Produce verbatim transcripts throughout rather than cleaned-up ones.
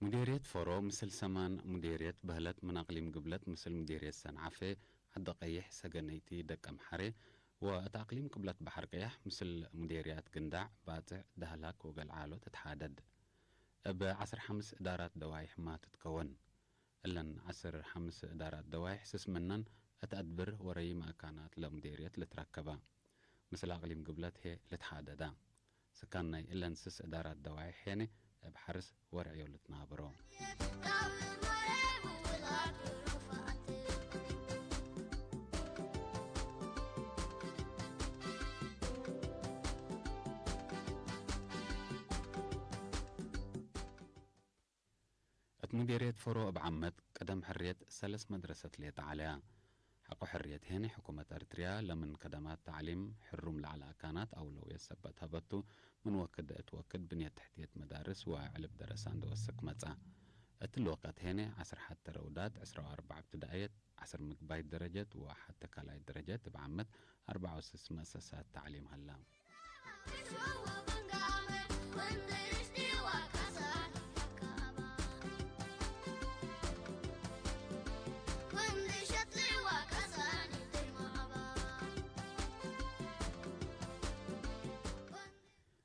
ሙዴርየት ፎሮ ምስል ሰማን ሙዴርየት በህለት፣ ምን አቅሊም ግብለት ምስል ሙዴርየት ሰንዓፌ፣ ዐዲ ቀይሕ፣ ሰገነይቲ፣ ደቀምሐሬ ወእት አቅሊም ቅብለት በሐር ቀያሕ ምስል ሙዴርያት ግንዳዕ፣ ባጽዕ፣ ዳህላክ ወገልዓሎ ትትሓደድ። እብ ዐስር ሐምስ እዳራት ደዋይሕ ማ ትትከወን። እለን ዐስር ሐምስ እዳራት ደዋይሕ ስስ ምነን እት አድብር ወረይም አካናት ለሙዴርየት ልትረከባ። ምስል አቅሊም ግብለት ህዬ ልትሓደዳ። ስካን ናይ እለን ስስ እዳራት ደዋይሕ ሄነ እብ ሐርስ ወርዕዮ ልትናበሮ። እት ሙዴርየት ፎሮ እብ ዓመት ቅደም ሕርየት ሰለስ መድረሰት ሌጠ ዐለያ። ሐቆ ሕርየት ሄነ ሕኩመት ኤርትርያ ለምን ከደማት ተዕሊም ሕሩም ለዐለ አካናት አውለውየት ሰበት ሀበቱ፣ ምን ወክድ እት ወክድ ብንየት ተሕትየት መዳርስ ወዕልብ ደረሰ እንዴ ወስክ መጽአ። እትሊ ወቀት ሄነ ዐስር ሐተ ረውዳት፣ ዕስራ ወአርበዕ እብትዳእየት፣ ዐስር ምግባይት ደረጀት ወሐተ ካልኣይት ደረጀት እብ ዓመት አርበዕ ወስስ መእሰሳት ተዕሊም ሀላ።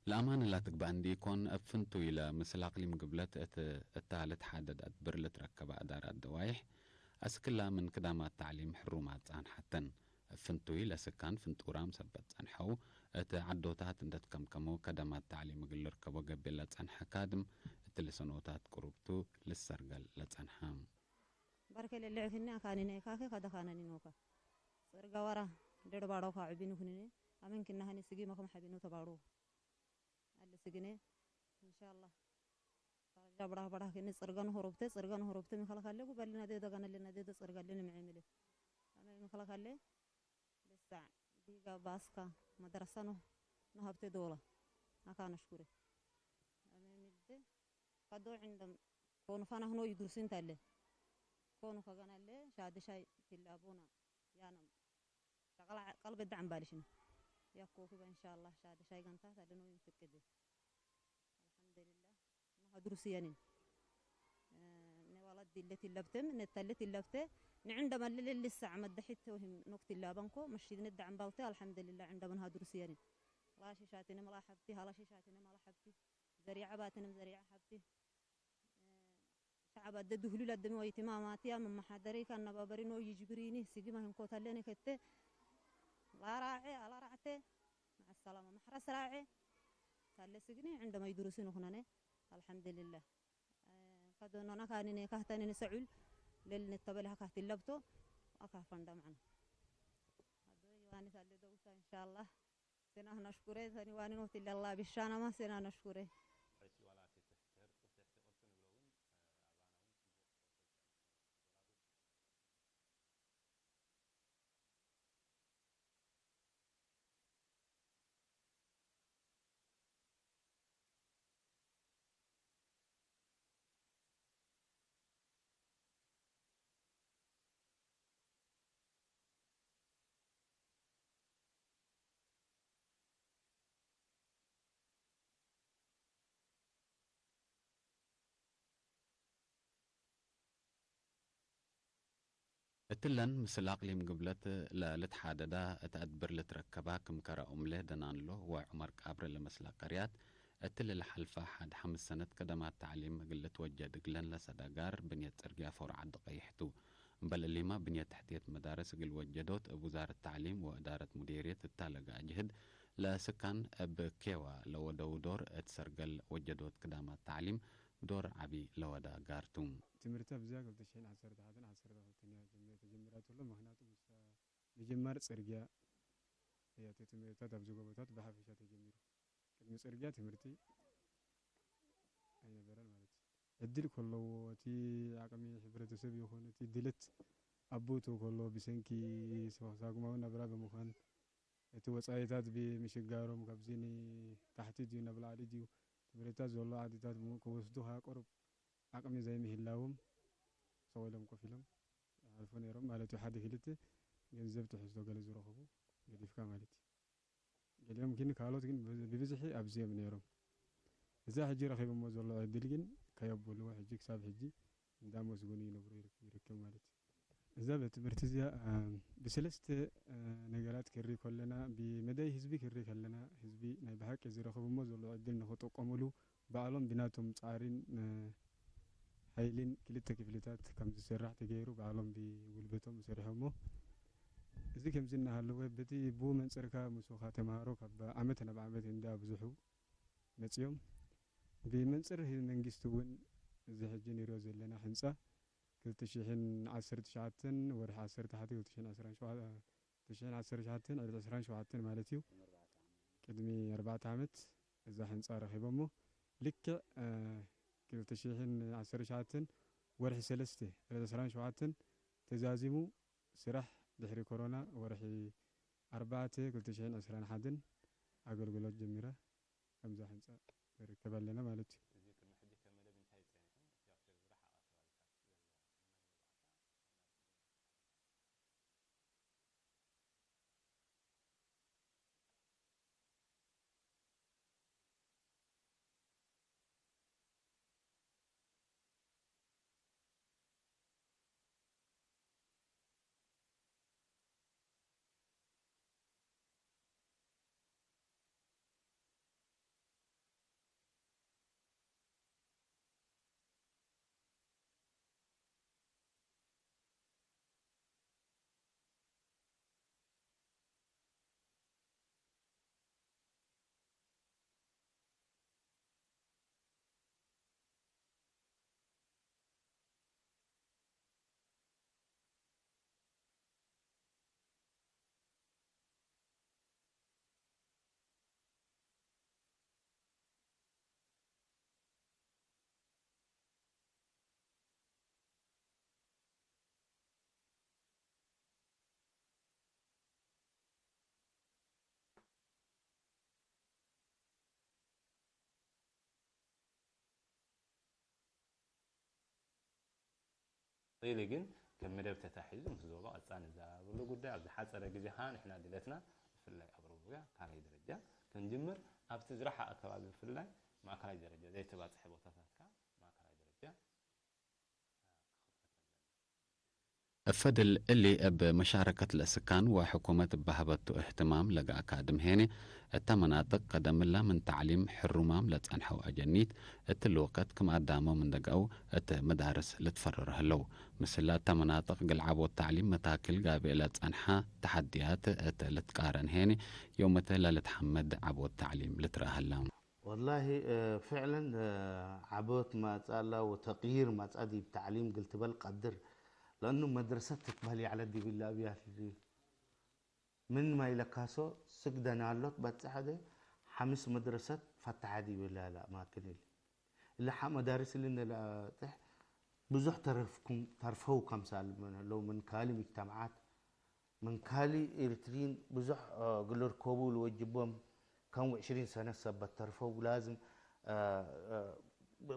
ለአማን ላትግበእ እንዲኮን፣ እብ ፍንቱይ ለምስል አቅሊም ግብለት እት፣ እታ ልትሓደድ አድብር ልትረከበ አዳራት ደዋይሕ፣ አስክላ ምን ክዳማት ተዕሊም ሕሩማት ጻንሐተን። እብ ፍንቱይ ለስካን ፍንጡራም ሰበት ጸንሐው፣ እት ዐዶታት እንደ ትከምከመው ከደማት ተዕሊም እግል ልርከቦ ገብእ ለጸንሐ ካድም፣ እትሊ ሰኖታት ቅሩብቱ ልሰርገል ለጸንሐ። በርከ ለልዕፍኒ አካኒነ ካኪ ከደ ካነኒ ኖካ። ጽርገ ወራ ድር ባሮካ ዕቢኑ ኩኒነ፣ አመንክና ሀኒ ስጊ መክም ሐቢኑ ተባሩ። አለ ስግኔ፣ እንሻአላህ። ታጃ ብራህ ብራህ ክኒ ጽርገን ሆሮብተ፣ ጽርገን ሆሮብተ ሚከለካለ፣ ጉበልና ዴ ደገነልና ዴ ጽርገልን ምዕምል። አመ ሚከለካለ፣ ልሳዕ ዲጋ ባስካ መድረሰ ነው፣ ነሀብቴ ዶላ። አካ ነሽኩሬ። አመ ሚልዴ፣ ከዶ ዕንደም ኮኑ ፈናህኖ ይዱርሲን ታለ። ኮኑ ከገናለ፣ ሻዲ ሻይ ቲላቦና፣ ያነም። ሸቀል ዐ-፣ ቀልብ እዳ ዐምባልሽን። ያኮ ክበ እንሻአላህ ሻደ ሻይ ገንታት አለኖ ይንፍቅድ። አልሐምዱሊላህ። ኖ ሀድሩ ስየኒን። እ፣ እነ ዋላት ዲለት ይለብትም፣ እነ ተለት ይለብተ። ንዕንደ መልል ልሳዕ መደሒት ወህም ኖክት ይላበንኮ፣ መሽድ ንዳ ዐምባልተ፣ አልሐምዱሊላህ፣ ዕንደ ምን ሀድሩ ስየኒን። ላሺ ሻትንም ላ ሐብቲ፣ ሀላሺ ሻትንም ላ ሐብቲ። ዘሪዐ ባትንም ዘሪዐ ሐብቲ። ሸዐብ አደ ድህሉል አደሚ ወይቲማማትያ መመሓደሪከ አነባበሪኖ ይጅብሪኒ ስግመ ህንኮ ተሌኒ ከቴ ላራዔ አላራዕቴ መዐሰላመ መሕረስ ራዔ ታለ ስግኒ ዕንደመ ይድሩሲን ኩነኔ አልሐምድልላህ። ከዶኖና ካኒኔ ካህተኒን ሰዑል ለልንተበለ ካህት ለብቶ አካፈንደ መዐነ አዶ ይዋኒ ታለ ደውሳ እንሻአላህ። ሴናህ ነሽኩሬ፣ ተኒ ዋኒ ኖት ኢለላ ቢሻናማ ሴናህ ነሽኩሬ። ሕሲ ዋላ ቴ-፣ ቴ-፣ ቴህርቁ ቴሕቴ ኦልቱ ንብለውን፣ እ፣ አባናውን ጽቡቅ ኦልቶች አልሰው ዶላቱ እትለን ምስል አቅሊም ግብለት ለልትሓደዳ እት አድብር ልትረከባ ክም ከረ ኡምሌ ደናንሎ ወዑመር ቃብረ ለመስላ ቀርያት፣ እትሊ ለሐልፈ ሐድ ሐምስ ሰነት ከደማት ተዕሊም እግል ልትወጀድ እግለን ለሰዳ ጋር ብንየት ጽርግያ ፎር ዐዲ ቀይሕ ቱ። እምበል እሊመ ብንየት ተሕትየት መዳርስ እግል ወጀዶት እብ ውዛረት ተዕሊም ወእዳረት ሙዴርየት እታ ለገአ ጅህድ ለስካን እብ ኬዋ ለወደው ዶር እት ሰርገል ወጀዶት ክዳማት ተዕሊም ዶር ዐቢ ለወዳ ጋር ቱ። ትምህርተ ብዝያ ክልተ ሺሕን ዐሰርተ ሐተን ዐሰርተ ክልተን ተጀምረ ቱ። ምክንያቱ ምስ ምጅማር ጽርግያ ህያተ ትምህርታት አብዚ ጎቦታት በሐፈሻ ተጀሚሩ። ቅድሚ ጽርግያ ትምህርቲ አይነበረን ማለት እዩ። ዕድል ከለዎ እቲ አቅሚ ሕብረተሰብ ይኹን እቲ ድለት አቦቱ ከሎ ብሰንኪ ሳጉማዊ ናብራ ብምዃን እቲ ወጻኢታት ብምሽጋሮም ካብዚ ንታሕቲ ድዩ ናብ ላዕሊ ድዩ ትምህርታት ዘሎ ዓድታት ክወስዱ ከኣ ቅሩብ አቅሚ ዘይምህላዎም ሰው ኢሎም ኮፍ ኢሎም ይሓልፉ ነይሮም ማለት እዩ። ሓደ ክልተ ገንዘብ ትሕዝቶ ገለ ዝረኽቡ ገዲፍካ ማለት እዩ። ገሊኦም ግን ካልኦት ግን ብብዝሒ ኣብዚ እዮም ነይሮም። እዛ ሕጂ ረኺቦሞ ዘሎ ዕድል ግን ከየቡሉ ሕጂ ክሳብ ሕጂ እንዳ መስጉኑ ይነብሩ ይርክ-፣ ይርክብ ማለት እዩ። እዛ ቤት ትምህርት እዚያ፣ አ፣ ብሰለስተ፣ አ፣ ነገራት ክሪ ከለና፣ ብመዳይ ህዝቢ ክሪ ከለና፣ ህዝቢ ናይ ብሐቂ ዝረኽብሞ ዘሎ ዕድል ንኽጥቀሙሉ፣ በዓሎም ብናቶም ጻዕሪን፣ አ፣ ሐይሊን ክልተ ክፍልታት ከም ዝሰራሕ ተገይሩ፣ በዓሎም ብጉልበቶም ሰሪሖሞ። እዚ ከምዚ እናሃለወ፣ በቲ ብኡ መንጽርካ ምስኻ ተምሃሮ ካብ ዓመት ናብ ዓመት እንዳ ኣብዝሑ መጽዮም። ብመንጽር መንግስቲ እውን እዚ ሕጂ ንሪኦ ዘለና ሕንጻ ክልተ ሽሕን ዓሰርተ ትሽዓተን ወርሒ ዓሰርተ ሓደ ክልተ ሽሕን ዓሰርተ ሸውዓተ፣ ክልተ ሽሕን ዓሰርተ ትሽዓተን ዕለት ዕስራን ሸውዓተን ማለት እዩ። ቅድሚ ኣርባዕተ ዓመት እዛ ሕንጻ ረኺቦሞ። ልክዕ፣ እ፣ ክልተ ሽሕን ዓሰርተ ትሽዓተን ወርሒ ሰለስተ ዕለት ዕስራን ሸውዓተን ተዛዚሙ ስራሕ ድሕሪ ኮሮና ወርሒ ኣርባዕተ ክልተ ሽሕን ዕስራን ሓደን ኣገልግሎት ጀሚራ። ከምዛ ሕንጻ ንርከብ ኣለና ማለት እዩ። እዚ ቅድሚ ሕጂ ከም መደብ እንታይ ጸኒሑ? እቲ ኣብቲ ዝረሓቐ ከባቢታት ዘሎ ናይ መብራህታ ኢሊ ግን ከም መደብ ተታሒዙ ምስ ዞባ ቀጻሊ ንዘራረበሉ ጉዳይ ኣብ ዝሓጸረ ግዜ ከኣ ንሕና ድሌትና ብፍላይ ኣብ ሮቡያ ካልኣይ ደረጃ ክንጅምር ኣብቲ ዝረሓቐ ከባቢ ብፍላይ ማእከላይ ደረጃ ዘይተባጽሐ ቦታታትካ ማእከላይ ደረጃ እፈድል እሊ እብ መሻረከት ለስካን ወሕኩመት እብ ሀበቱ እህትማም ለገአካድም ሄኔ፣ እተ መናጥቅ ቀደምላ ምን ተዕሊም ሕሩማም ለጸንሐው አጀኒት፣ እትሊ ወቀት ክም አዳመው ምን ደገአው እት መዳርስ ልትፈረር ህለው። ምስል እተ መናጥቅ እግል ዐቦት ተዕሊም መታክል ጋብእ ለጸንሐ ተሐድያት እት ልትቃረን ሄኔ፣ ዮምተ ለልትሐመድ ዐቦት ተዕሊም ልትረአ ህለ። ወላሂ፣ እ፣ ፍዕለን፣ እ፣ ዐቦት ማጽአ ወተቅይር ማጽአ ዲብ ተዕሊም እግል ትበል ቀድር። ለእኑ መድረሰት ትትበህል የዐለት ዲብለ አብያት ምን ማይ ለካሶ ስግደናሎት በጽሐ ደ ሐምስ መድረሰት ፈተሐ ዲብለ ለአማክን እሊ። እለ ሐ መዳርስ እሊ እንደ ለአጥሕ ብዙሕ ተርፍ-፣ ተርፈው ከምሳል ምን ህለው ምን ካሊ ሙጅተመዓት ምን ካሊ ኤሪትሪን ብዙሕ፣ እ፣ እግል ልርከቡ ለወጅቦም ከም ወዕሽሪን ሰነት ሰበት ተርፈው ላዝም፣ እ፣ እ፣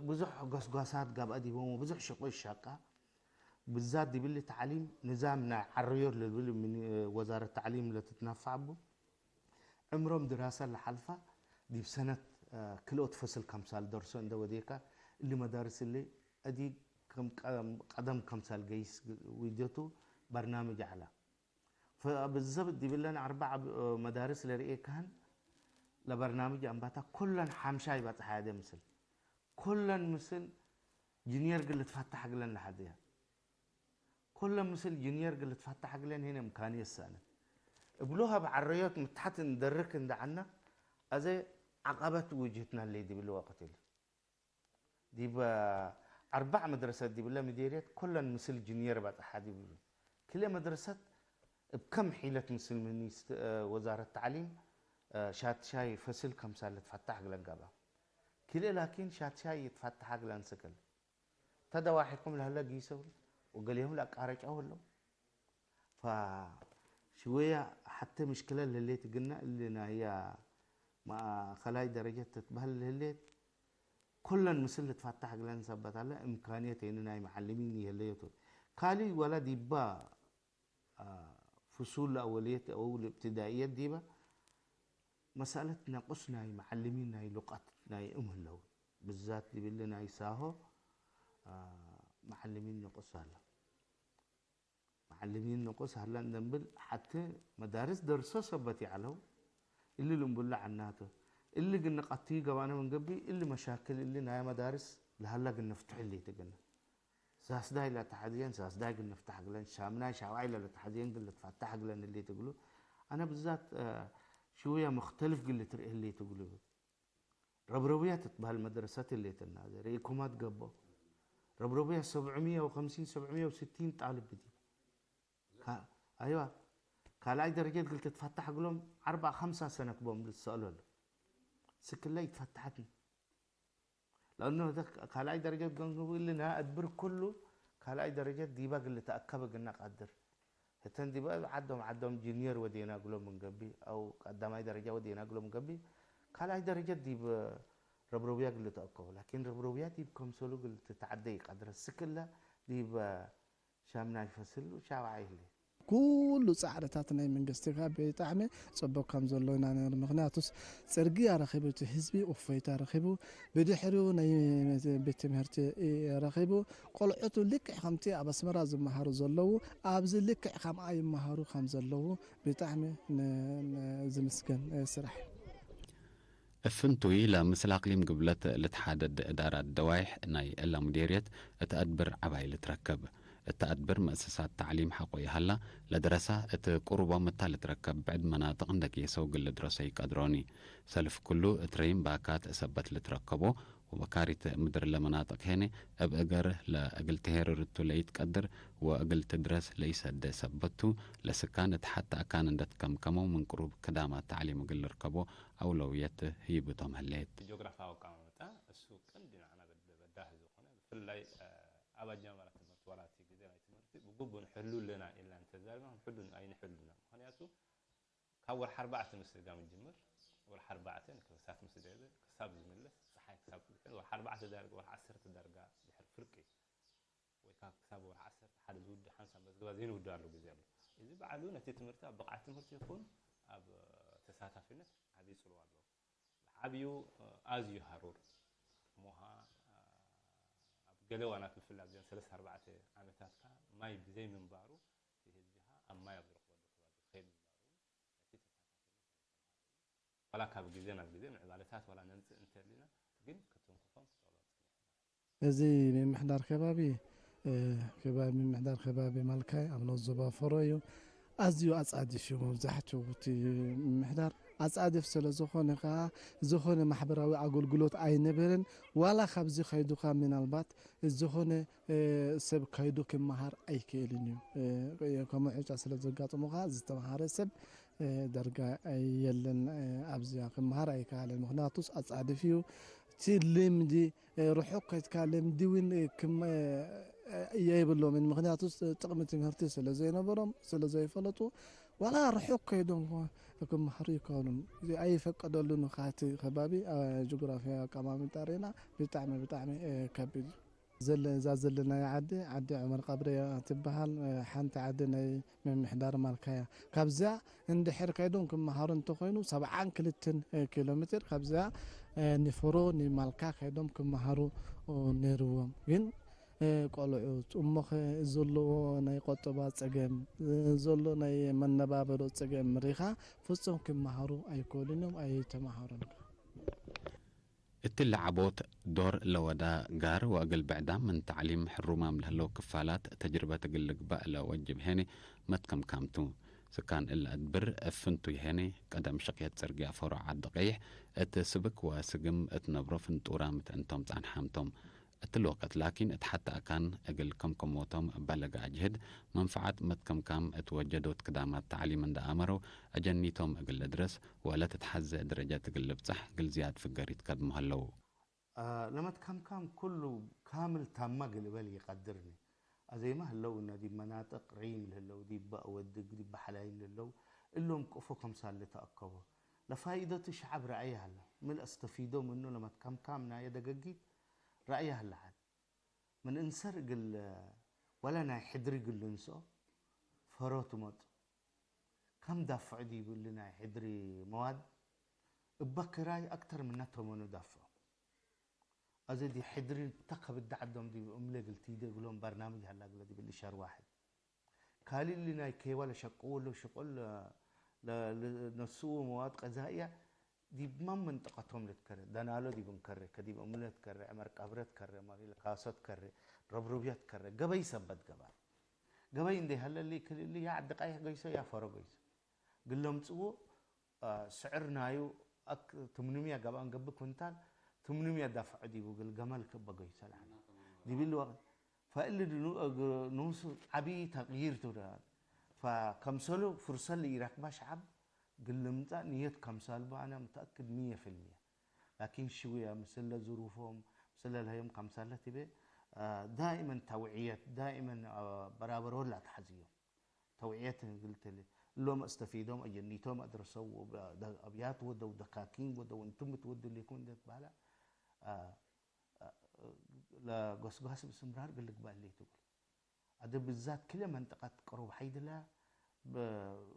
ብዙሕ ጎስጓሳት ገብአ ዲቦም ወብዙሕ ሽቁ ይሻቃ። ብዛት ዲብሊ ተዕሊም ንዛም ናይ ዐረዮት ለልብል ምን፣ እ፣ ወዛረት ተዕሊም ለትትነፈዕ ቡ። ዕምሮም ድራሰ ለሐልፈ ዲብ ሰነት፣ እ፣ ክልኦት ፈስል ከምሳል ደርሶ እንደ ወዴከ እሊ መዳርስ እሊ እዲ ከም ቀደም፣ ቀደም ከምሳል ገይስ ዊደቱ በርናምጅ ዐለ። ፈብዘብጥ ዲብለን አርበዕ መዳርስ ለርኤካህን ለበርናምጅ አንባታ ኩለን ሐምሻይ በጽሐ ያደ ምስል። ኩለን ምስል ጅንየር እግል ልትፈተሕ እግለን ለሐድያ። ኩለን ምስል ጅንየር እግል ልትፈተሕ እግለን ሄነ እምካንየት ሰአነት። እግሉ ሀብ ዐረዮት ምትሐት እንደርክ እንደ ዐና፣ አዜ ዐቀበት ውጅህትናሌ ዲብሊ ወቅት እሊ። ዲብ አርበዕ መድረሰት ዲብለ ምዴርየት ኩለን ምስል ጅንየር በጽሐ ዲብሉ። ክልኤ መድረሰት እብ ከም ሒለት ምስል ሚኒስት-፣ ወዛረት ተዕሊም ሻትሻይ ፈስል ከምሳል ልትፈታሕ እግለን ገብአ። ክልኤ ላኪን ሻትሻይ ይትፈታሕ እግለን ስክል። ተደዋሒኩም ለህለ ጊሰው ወገሌሁም ለአቃረጨው ህለው። ፈሽወየ ሐቴ ምሽክለ ለህሌት ግና እሊ ናያ ማእከላይ ደረጀት ትትበህል ለህሌት፣ ኩለን ምስል ልትፈታሕ እግለን ሰበት ሀለ፣ እምካንየት ሄኒ ናይ መዓልሚን ይህለዮ ቱ። ካሊ ወለ ዲባ፣ አ፣ ፍሱል ለአወልየት አው ለእብትዳእየት ዲበ፣ መሰአለት ነቁስ ናይ መዓልሚን ናይ ሉቀት ናይ እም ህለው። ብዛት ዲብሊ ናይ ሳሆ፣ አ፣ መዐልሚን ንቁስ ሀለ። መዐልሚን ንቁስ ሀለ እንደ እንብል፣ ሐቲ መዳርስ ደርሶ ሰበት ይዐለው፣ እሊ ልንቡለ ዐናቱ። እሊ ግን ቀትዩ ገባነ ምን ገብእ፣ እሊ መሻክል እሊ ናይ መዳርስ ለሀለ ግን ንፍትሕ እሊ ትግነ። ሳስዳይ ለተሐዝየን፣ ሳስዳይ ግን ንፍታሕ እግለን፣ ሻምናይ ሻውዓይ ለልትሐዝየን ግን ልትፈታሕ እግለን እሊ ትግሉ። አነ ብዛት፣ አ፣ ሽውየ ሙክተልፍ ግን ልትርኤ እሊ ትግሉ። ረብረብያ ትትበህል መድረሰት ህሌትና፣ ርኢኩማ ትገብኦ። ረብረብያ ሰብዕምየ ወከምሲን፣ ሰብዕምየ ወስቲን ጣልብ ዲ። ካ-፣ አይዋ፣ ካልኣይ ደረጀት እግል ትትፈታሕ እግሎም አርበዕ ከምሳ ሰነት ቦም ልትሰአሎ ለ። ስክለ ኢትፈተሐትኒ። ለአኑ ህተ ካልኣይ ደረጀት ገንግቡ እልና አድብር ኩሉ ካልኣይ ደረጀት ዲበ እግል ልትአከብ እግልነ ቃድር። ህተን ዲብ ዐዶም ዐዶም ጁኒየር ወዴና እግሎም ምን ገብእ፣ አው ቀዳማይ ደረጃ ወዴና እግሎም ምን ገብእ፣ ካልኣይ ደረጀት ዲብ ረብረብያ እግል ልትአከቡ። ላኪን ረብረብያ ዲብ ከምሰሉ እግል ትትዐደ ኢቀድረ። ስክለ ዲብ ሻምናይ ፈስል ሻውዓይ ህሌት። ኩሉ ጻዕርታት ናይ መንግስቲ ከ ብጣዕሚ ጽቡቅ ከም ዘሎ ኢና ንርኢ። ምክንያቱስ ጽርግያ ረኺቡ፣ እቲ ህዝቢ እፎይታ ረኺቡ፣ ብድሕሪኡ ናይ ቤት ትምህርቲ ረኺቡ፣ ቆልዑቱ ልክዕ ከምቲ ኣብ ኣስመራ ዝመሃሩ ዘለዉ፣ ኣብዚ ልክዕ ከምኣ ይመሃሩ ከም ዘለዉ ብጣዕሚ ን-፣ ን-፣ ዝምስገን ስራሕ እዩ። እፍንቱይ ለምስል አቅሊም ግብለት ልትሓደድ እዳራት ደዋይሕ ናይ እላ ሙዴርየት እት አድብር ዐባይ ልትረከብ። እት አድብር መእሰሳት ተዕሊም ሐቆ ይሀላ፣ ለደረሳ እት ቅሩቦም እታ ልትረከብ ብዕድ መናጥቅ እንደ ጌሰው እግል ልድረሶ ኢቀድሮኒ። ሰልፍ ክሉ እት ረይም ባካት ሰበት ልትረከቦ፣ ወበካሪት ምድር ለመናጥቅ ሄነ እብ እገር ለእግል ትሄርር ቱ ለኢትቀድር ወእግል ትድረስ ለኢሰደ ሰበት ቱ፣ ለስካን እት ሐቲ አካን እንደ ትከምከመው ምን ቅሩብ ክዳማት ተዕሊም እግል ልርከቦ አውለውየት ህይብቶም ህሌት። ጂኦግራፋዊ አቀማመጣ እሱ ቀንዲ ንዓና በድ-፣ በዳሂ ዝኾነ፣ ብፍላይ፣ አ፣ ኣብ ኣጀማመራ ትምህርቲ ዋላ እቲ ግዜ ናይ ትምህርቲ ብግቡእ ንሕሉ ኣለና ኢልና እንተዛሪብና ክንሕሉ ኣይንሕሉና። ምኽንያቱ ካብ ወርሒ ኣርባዕተ ምስጋም ይጅምር። ወርሒ ኣርባዕተ ንክርሳት ምስ ደለ ክሳብ ዝምለስ፣ ጸሓይ ክሳብ ትድሕን፣ ወርሒ ኣርባዕተ ዳርጋ፣ ወርሒ ዓሰርተ ዳርጋ ድሕሪ ፍርቂ ወይ ካብ ክሳብ ወርሒ ዓሰርተ ሓደ ዝውድእ ሓንሳብ መዝገባ ዘይንውድኣሉ ግዜ ኣሎ። እዚ ባዕሉ ነቲ ትምህርቲ ኣብ ብቕዓት ትምህርቲ ይኹን ኣብ ተሳታፊነት ዓቢ ጽልዋ ኣለዎ። ብዓቢኡ ኣዝዩ ሃሩር፣ ሞሃ ኣብ ገለ እዋናት ብፍላይ ኣብዘን ሰለስተ ኣርባዕተ ዓመታትካ ማይ ብዘይ ምንባሩ እቲ ህዝቢኻ ኣብ ማይ ኣብ ዝረኽበሉ ከባቢ ከይድ ምንባሩ እውን ነቲ ተሳታፊነት ናይ ተምሃሮ እውን ዋላ ካብ ግዜ ናብ ግዜ ምዕባለታት ዋላ ነምጽእ እንተሊና ግን ክትንክፎም ክጸልኦ ጸኒሑ ማለት እዩ። እዚ ምምሕዳር ከባቢ፣ እ፣ ከባቢ ምምሕዳር ከባቢ ማልካይ ኣብ ነዞባ ፈሮ እዩ። ኣዝዩ ኣጻድፍ እዩ መብዛሕትኡ እቲ ምምሕዳር። ኣጻድፍ ስለ ዝኾነ ከኣ ዝኾነ ማሕበራዊ ኣገልግሎት ኣይነበረን። ዋላ ካብዚ ከይዱኻ ምናልባት ዝኾነ፣ እ፣ ሰብ ከይዱ ክመሃር ኣይክእልን እዩ። እ፣ ከምኡ ዕጫ ስለ ዘጋጥሞ ከኣ ዝተምሃረ ሰብ፣ እ፣ ዳርጋ የለን፣ እ፣ ኣብዚኣ ክመሃር ኣይከኣለን። ምኽንያቱስ ኣጻድፍ እዩ። እቲ ልምዲ ርሑቅ ከይድካ ልምዲ እውን ክም-፣ የብሎምን። ምክንያቱ ጥቅሚ ትምህርቲ ስለ ዘይነበሮም፣ ስለ ዘይፈለጡ፣ ዋላ ርሑቅ ከይዶም ክመሃሩ ይከኣሉን። ኣይፈቀደሉን። ካቲ ከባቢ፣ አ፣ ጅግራፊያዊ ኣቀማምጣ ርኢና ብጣዕሚ፣ ብጣዕሚ፣ እ፣ ከቢድ እዩ። ዘለ-፣ እዛ ዘለናያ ዓዲ፣ ዓዲ ዑመር ቀብሬ ትበሃል። ሓንቲ ዓዲ ናይ ምምሕዳር ማልካያ። ካብዚኣ እንድሕር ከይዶም ክመሃሩ እንተኾይኑ፣ ሰብዓን ክልተን ኪሎ ሜትር ካብዚኣ ንፍሮ ንማልካ ከይዶም ክመሃሩ ነይርዎም። ግን ቆልዑት እሞኸ ዘለዎ ናይ ቆጠባ ጸገም፣ ዘሎ ናይ መነባበሮ ጸገም ሪኻ ፍጹም ክመሃሩ ኣይክእሉን እዮም፣ ኣይተመሃሩን። እትሊ ዐቦት ዶር ለወዳ ጋር ወእግል ብዕዳም ምን ተዕሊም ሕሩማም ለህለው ክፋላት ተጅርበት እግል ልግባእ ለወጅብ ሄኔ መትከምካም ቱ። ስካን እለ አድብር እብ ፍንቱይ ሄኔ፣ ቀደም ሽቅየት ጽርግያ ፈሮ ዐዲ ቀይሕ እት ስብክ ወስግም እት ነብሮ ፍንጡራም እት እንቶም ጸንሓም ቶም። እትሊ ወቀት ላኪን እት ሐተ አካን እግል ከምከሞቶም እበ ለገአጅህድ መንፈዓት መትከምካም እት ወጀዶት ክዳማት ተዕሊም እንደ አመረው፣ አጀኒቶም እግል ልድረስ ወለትትሐዜ ደረጀት እግል ልብጸሕ እግል ዝያድ ፍገር ኢትከድሞ ሀለው። ለመትከምካም ኩሉ ካምል ታመ እግል እበል ኢቀድርኒ። አዜመ ህለው እነ ዲብ መናጥቅ ሪም ለህለው፣ ዲብ በአወድግ፣ ዲብ በሐላይም ለህለው፣ እሎም ቅፎ ከምሳል ልትአከቦ። ለፋይደቱ ሸዐብ ረአየ ሀለ። ምን አስተፊዶ ምኑ ለመትከምካም ናየ ደገጊት ረአየ ሀለ ዐድ። ምን እንሰር እግል ወለ ናይ ሕድሪ እግል ልንስኦ ፈሮ ትመጽኦ። ከም ዳፍዖ ዲብ እሊ ናይ ሕድሪ መዋድ እበ ክራይ አክተር ምነ ተመኑ ዳፍዖ። አዜ ዲብ ሕድሪ እንተ ከብድ ዐዶም ዲብ እምለ እግል ቲዴ እግሎም በርናምጅ ሀላ እግለ ዲብ እሊ ሸር ዋሕድ። ካልእ እሊ ናይ ኬዋ ለሸቅዎ እለው ሽቁል ለ-፣ ለ-፣ ለነስኡ መዋድ ቀዛእያ ዲብ ማም መንጠቀቶም ልትከሬ፣ ደናሎ ዲብ እንከሬ፣ ከዲብ እምለ ትከሬ፣ ዕመር ቀብረ ትከሬ፣ መሪል ካሶ ትከሬ፣ ረብሩብዮ ትከሬ፣ ገበይ ሰበት ገባል። ገበይ እንዴ ሀለ እሊ ክል እሊ ያ ዐዲ ቃይሕ ገይሶ ያ ፈሮ ገይሶ። እግል ለምጽዎ፣ አ፣ ስዕር ናዩ አክ-፣ ትምንምየ ገብአን ገብእ ኩንታል፣ ትምንምየ ዳፍዑ ዲቡ እግል ገመል ክበ ገይሶ ለዐለ። ዲብሊ ወቅት ፈእሊ ድ-፣ ኑ-፣ እግ-፣ ኑሱ ዐቢ ተቅይር ቱ ደ። ፈከምሰሉ ፍርሰት ለኢረክበ ሸዐብ እግል ልምጸእ ንየት ከምሰል በ አነ ምተአክድ ሚየ ፊልሚየ። ላኪን ሽውየ ምስለ ዝሩፎም፣ ምስለ ለሀዮም ከምሰለ ትቤ፣ አ፣ ዳኢመን ተውዕየት፣ ዳኢመን፣ አ፣ በራበሮት ለአትሐዝዮም። ተውዕየት እግል ትሌ፣ እሎም አስተፊዶም፣ አጀኒቶም አድረሰው፣ ወደ-፣ አብያት ወደው፣ ደካኪን ወደው፣ እንቱም ትወዱ ሌኩም እንዴ ትበህለ፣ አ፣ አ፣ ለጎስጓስ ብስምራር እግል ልግበእ ህሌት እግል። አደ ብዛት ክለ መንጠቀት ቅሩብ ሐይድለ፣ በ-፣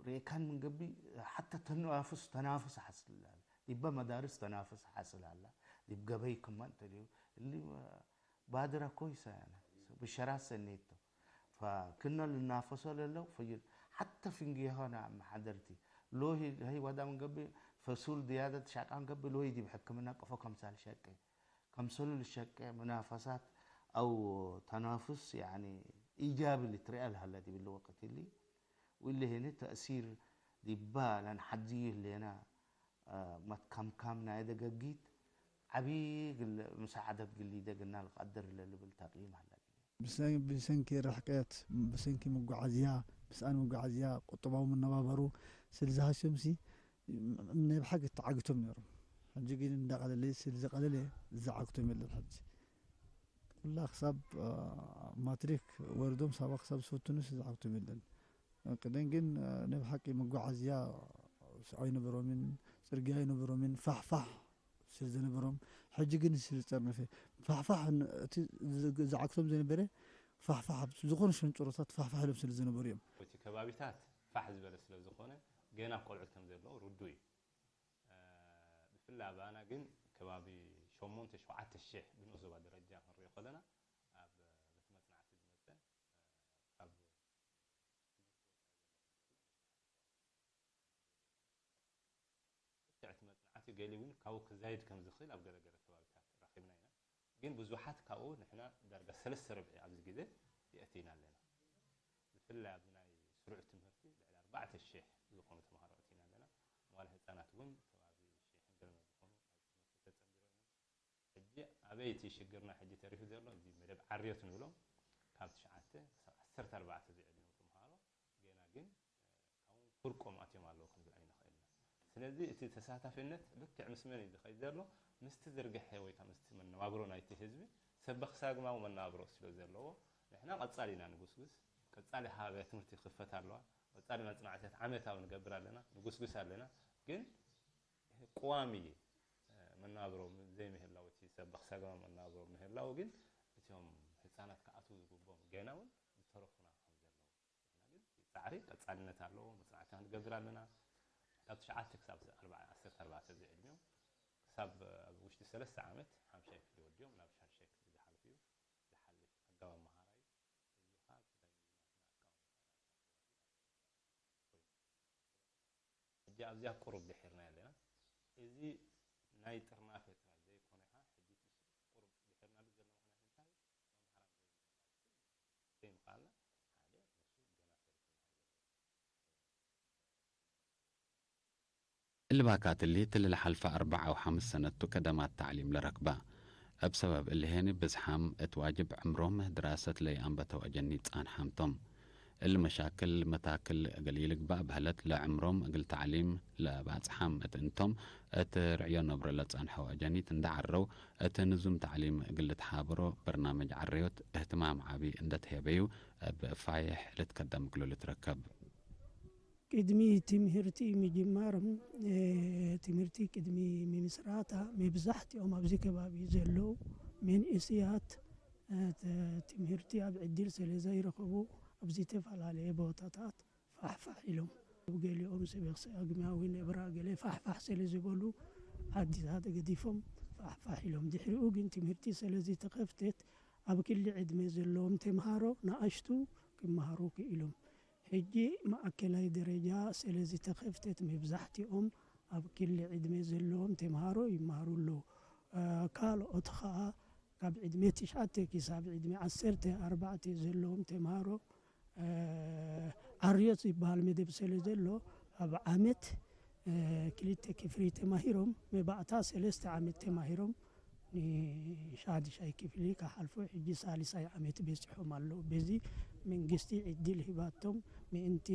ርኤካን ምን ገብእ፣ ሐተ ተናፍስ፣ ተናፍስ ሐስል ላለ። ዲበ መዳርስ ተናፍስ ሐስል ሀላ። ዲብ ገበይ ክመ እንተ ሌው፣ እሊ ባድረ ኮይሰ ያነ፣ ብሸራት ሰኔት ተ። ፈክነ ልናፈሶ ለለው ፈጅር፣ ሐተ ፍንጌሆነ መሐደርቲ፣ ሎሂ ሀይ ወዳ ምን ገብእ፣ ፈሱል ዝያደት ሻቃን ገብእ፣ ሎሂ ዲብ ሕክምና ቀፎ ከምሳል ሸቄ። ከምሰሉ ልሸቄ፣ መናፈሳት አው ተናፍስ፣ ያኒ፣ ኢጃቢ ልትረአ ለሀለ ዲብሊ ወቅት እሊ፣ ወእሊ ህኒ ተእሲር ዲባ ለንሐዝዩ ህሌና፣ አ፣ መትከምካም ናይ ደገጊት ዐቢ እግል ምሳዓደት ግሊደ እግልና ልቀድር ለልብል ተቅይም ሀለ። ብሰን-፣ ብሰንኪ ርሕቀት፣ ብሰንኪ መጓዓዝያ፣ ብሰአን መጓዓዝያ፣ ቁጠባዊ መነባበሩ ስልዚ ሀስዮምሲ፣ እም፣ ናይ ብሐቅ ተዓግቶም ነይሮም። ሕጂ ግን እንዳ ቀለለ፣ ስልዚ ቀለለ፣ ዝዓግቶም የለን ሕጂ። ኩላ ክሳብ፣ አ፣ ማትሪክ ወርዶም ሳባ ክሳብ ዝፈትኑ ስልዚ ዓግቶም የለን። ቅደም ግን፣ አ፣ ናይ ብሐቂ መጓዓዝያ አይነበሮምን፣ ጽርግያ አይነበሮምን፣ ፋሕፋሕ ስል ዘነበሮም፣ ሕጂ ግን ስል ዝጠርነፈ፣ ፋሕፋሕ ን-፣ እቲ ዝ-፣ ዝዓግቶም ዘነበረ፣ ፋሕፋሕ ኣብ ዝኾኑ ሸንጨሮታት ፋሕፋሕ ኢሎም ስል ዘነበሩ እዮም። እቲ ከባቢታት ፋሕ ዝበለ ስለ ዝኾነ፣ ገና ቆልዑት ከም ዘለዉ ርዱእ እዩ። እ፣ ብፍላይ ኣባና ግን ከባቢ ሸሞንተ ሸውዓተ ሺሕ ብንኡስ ዞባ ደረጃ ክንሪኦ ከለና፣ ኣብ ቤተ መጽናዕቲ ዝመጸ፣ እ፣ ካብ ትምህርቲ ወጻኢ ዘሎ ቆልዑ፣ ብትዕቲ መጽናዕቲ ገሊ እውን ካብኡ ክዛይድ ከም ዝኽእል ኣብ ገለ ገለ ከባቢታት ረኺብና ኢና። ግን ብዙሓት ካብኡ ንሕና ዳርጋ ሰለስተ ርብዒ ኣብዚ ግዜ የእቲና ኣለና። ብፍላይ ኣብዚ ናይ ስሩዕ ትምህርቲ ልዕሊ ኣርባዕተ ሺሕ ዝኾኑ ተምሃሮ ኣእቲና ኣለና። መዋለ ህጻናት እውን ከባቢ ሺሕን ገለመ ዝኾኑ ኣብ ትምህርቲ ተጸንቢሮም እዮም። ሕጂ ኣበይ እቲ ሽግርና ሕጂ ተሪፉ ዘሎ? እዚ መደብ ዓርዮት ንብሎ፣ ካብ ትሽዓተ ክሳብ ዓሰርተ ኣርባዕተ ዝዕድሚኦም ተምሃሮ ገና ግን፣ እ፣ ካብኡ ፍርቆም ኣትዮም ኣለዉ ክንብል ኣይንኽእልን። ስለዚ እቲ ተሳታፊነት ልክዕ ምስ መን እዩ ዝኸይድ ዘሎ? ምስቲ ዝርግሐ ወይ ከዓ ምስቲ መነባብሮ ናይቲ ህዝቢ ሰበኽ ሳግማዊ መነባብሮ ስለ ዘለዎ፣ ንሕና ቀጻሊ ኢና ንጉስጉስ። ቀጻሊ ሃብያ ትምህርቲ ክኽፈት ኣለዋ። ቀጻሊ መጽናዕትያት ዓመታዊ ንገብር ኣለና፣ ንጉስጉስ ኣለና። ግን ቅዋሚ መናብሮ ዘይምህላው፣ እቲ ሰብ ብክሳግማ መናብሮ ምህላው ግን፣ እቶም ህጻናት ክኣትዉ ዝግብኦም ገና እውን ዝተረፉና ከም ዘለዉ፣ ንሕና ግን እቲ ጻዕሪ ቀጻልነት ኣለዎ። መጽናዕቲ ክንገብር ኣለና። ካብ ትሽዓተ ክሳብ ዓሰርተ ኣርባዕተ ዝዕድሚኦም፣ ክሳብ ኣብ ውሽጢ ሰለስተ ዓመት ሓምሻይ ክፍሊ ወዲኦም ናብ ሻድሻይ ክፍሊ ዝሓልፉ እዩ። ዝሓልፍ ኣገባብ መሃራ እዩ። እዚ ኸኣ ብፍላይ ናትና ኣቃውማ ኸኣ ናትና ተዋሂድ ኣስር ዲግሪ ፋራናይት ኮይኑ። ሕጂ ኣብዚኣ ቁሩብ ድሒርና ኣለና። እዚ ናይ ጥርናፈ ጥራይ ዘይኮነ ኸኣ፣ ሕጂ እቲ ቁሩብ ድሒርናሉ ዘሎ ምኽንያት እንታይ እዩ? መምሃራን ዘይምህላው፣ ዘይምኽኣልና ሓደ ንሱ ገና ተሪፉና ዘሎ። እሊ ባካት እሊ፣ እት ለልሓልፈ አርበዕ አው ሐምስ ሰነት ቱ ከደማት ተዕሊም ለረክበ። እብ ሰበብ እሊ ሄኒ፣ ብዝሓም እት ዋጅብ ዕምሮም ድራሰት ለይአንበተው አጀኒት ጻንሓም ቶም። እሊ መሻክል፣ መታክል እግል ኢልግባእ በህለት፣ ለዕምሮም እግል ተዕሊም ለባጽሓም እት እንቶም፣ እት ርዕዮ ነብሮ ለጸንሐው አጀኒት እንዴ ዐረው፣ እት ንዙም ተዕሊም እግል ልትሓበሮ በርናምጅ ዐረዮት እህትማም ዐቢ እንዴ ተሄበዩ፣ እብ ፋይሕ ልትከደም እግሉ ልትረከብ። ቅድሚ ትምህርቲ ምጅማርም፣ እ፣ ትምህርቲ ቅድሚ ምምስራታ፣ መብዛሕትኦም ኣብዚ ከባቢ ዘለዉ መንእሰያት፣ እ፣ ተ-፣ ትምህርቲ ኣብ ዕድል ስለ ዘይረኸቡ፣ ኣብ ዝተፈላለየ ቦታታት ፋሕፋሕ ኢሎም። ገሊኦም ሰበኽ ሰ-፣ ግማዊ ነብራ ገለ ፋሕፋሕ ስለ ዝበሉ፣ ዓድታት ገዲፎም ፋሕፋሕ ኢሎም። ድሕሪኡ ግን ትምህርቲ ሰለዚ ተከፍተት፣ አብ ክል ዕድሜ ዘሎም ተምሃሮ ነአሽቱ ክመሃሩ ክኢሎም። ሕጂ ማእከላይ ደረጃ ሰለዚ ተከፍተት፣ መብዛሕቲኦም አብ ክል ዕድሜ ዘሎም ተምሃሮ ይመሃሩ ኣለዉ። አ፣ ካልኦት ከኣ ካብ ዕድሜ ትሽዓተ ኪሳብ ዕድሜ ዐሰርተ አርባዕተ ዘለዎም ተምሃሮ፣ እ፣ ዓርዮት ዝበሃል መደብ ሰለ ዘሎ፣ ኣብ ዓመት፣ እ፣ ክልተ ክፍሊ ተማሂሮም፣ መባእታ ሰለስተ ዓመት ተማሂሮም፣ ንሻድሻይ ክፍሊ ከሓልፉ፣ ሕጂ ሳልሳይ ዓመት በጺሖም ኣለዉ። በዚ መንግስቲ ዕድል ሂባቶም፣ ምእንቲ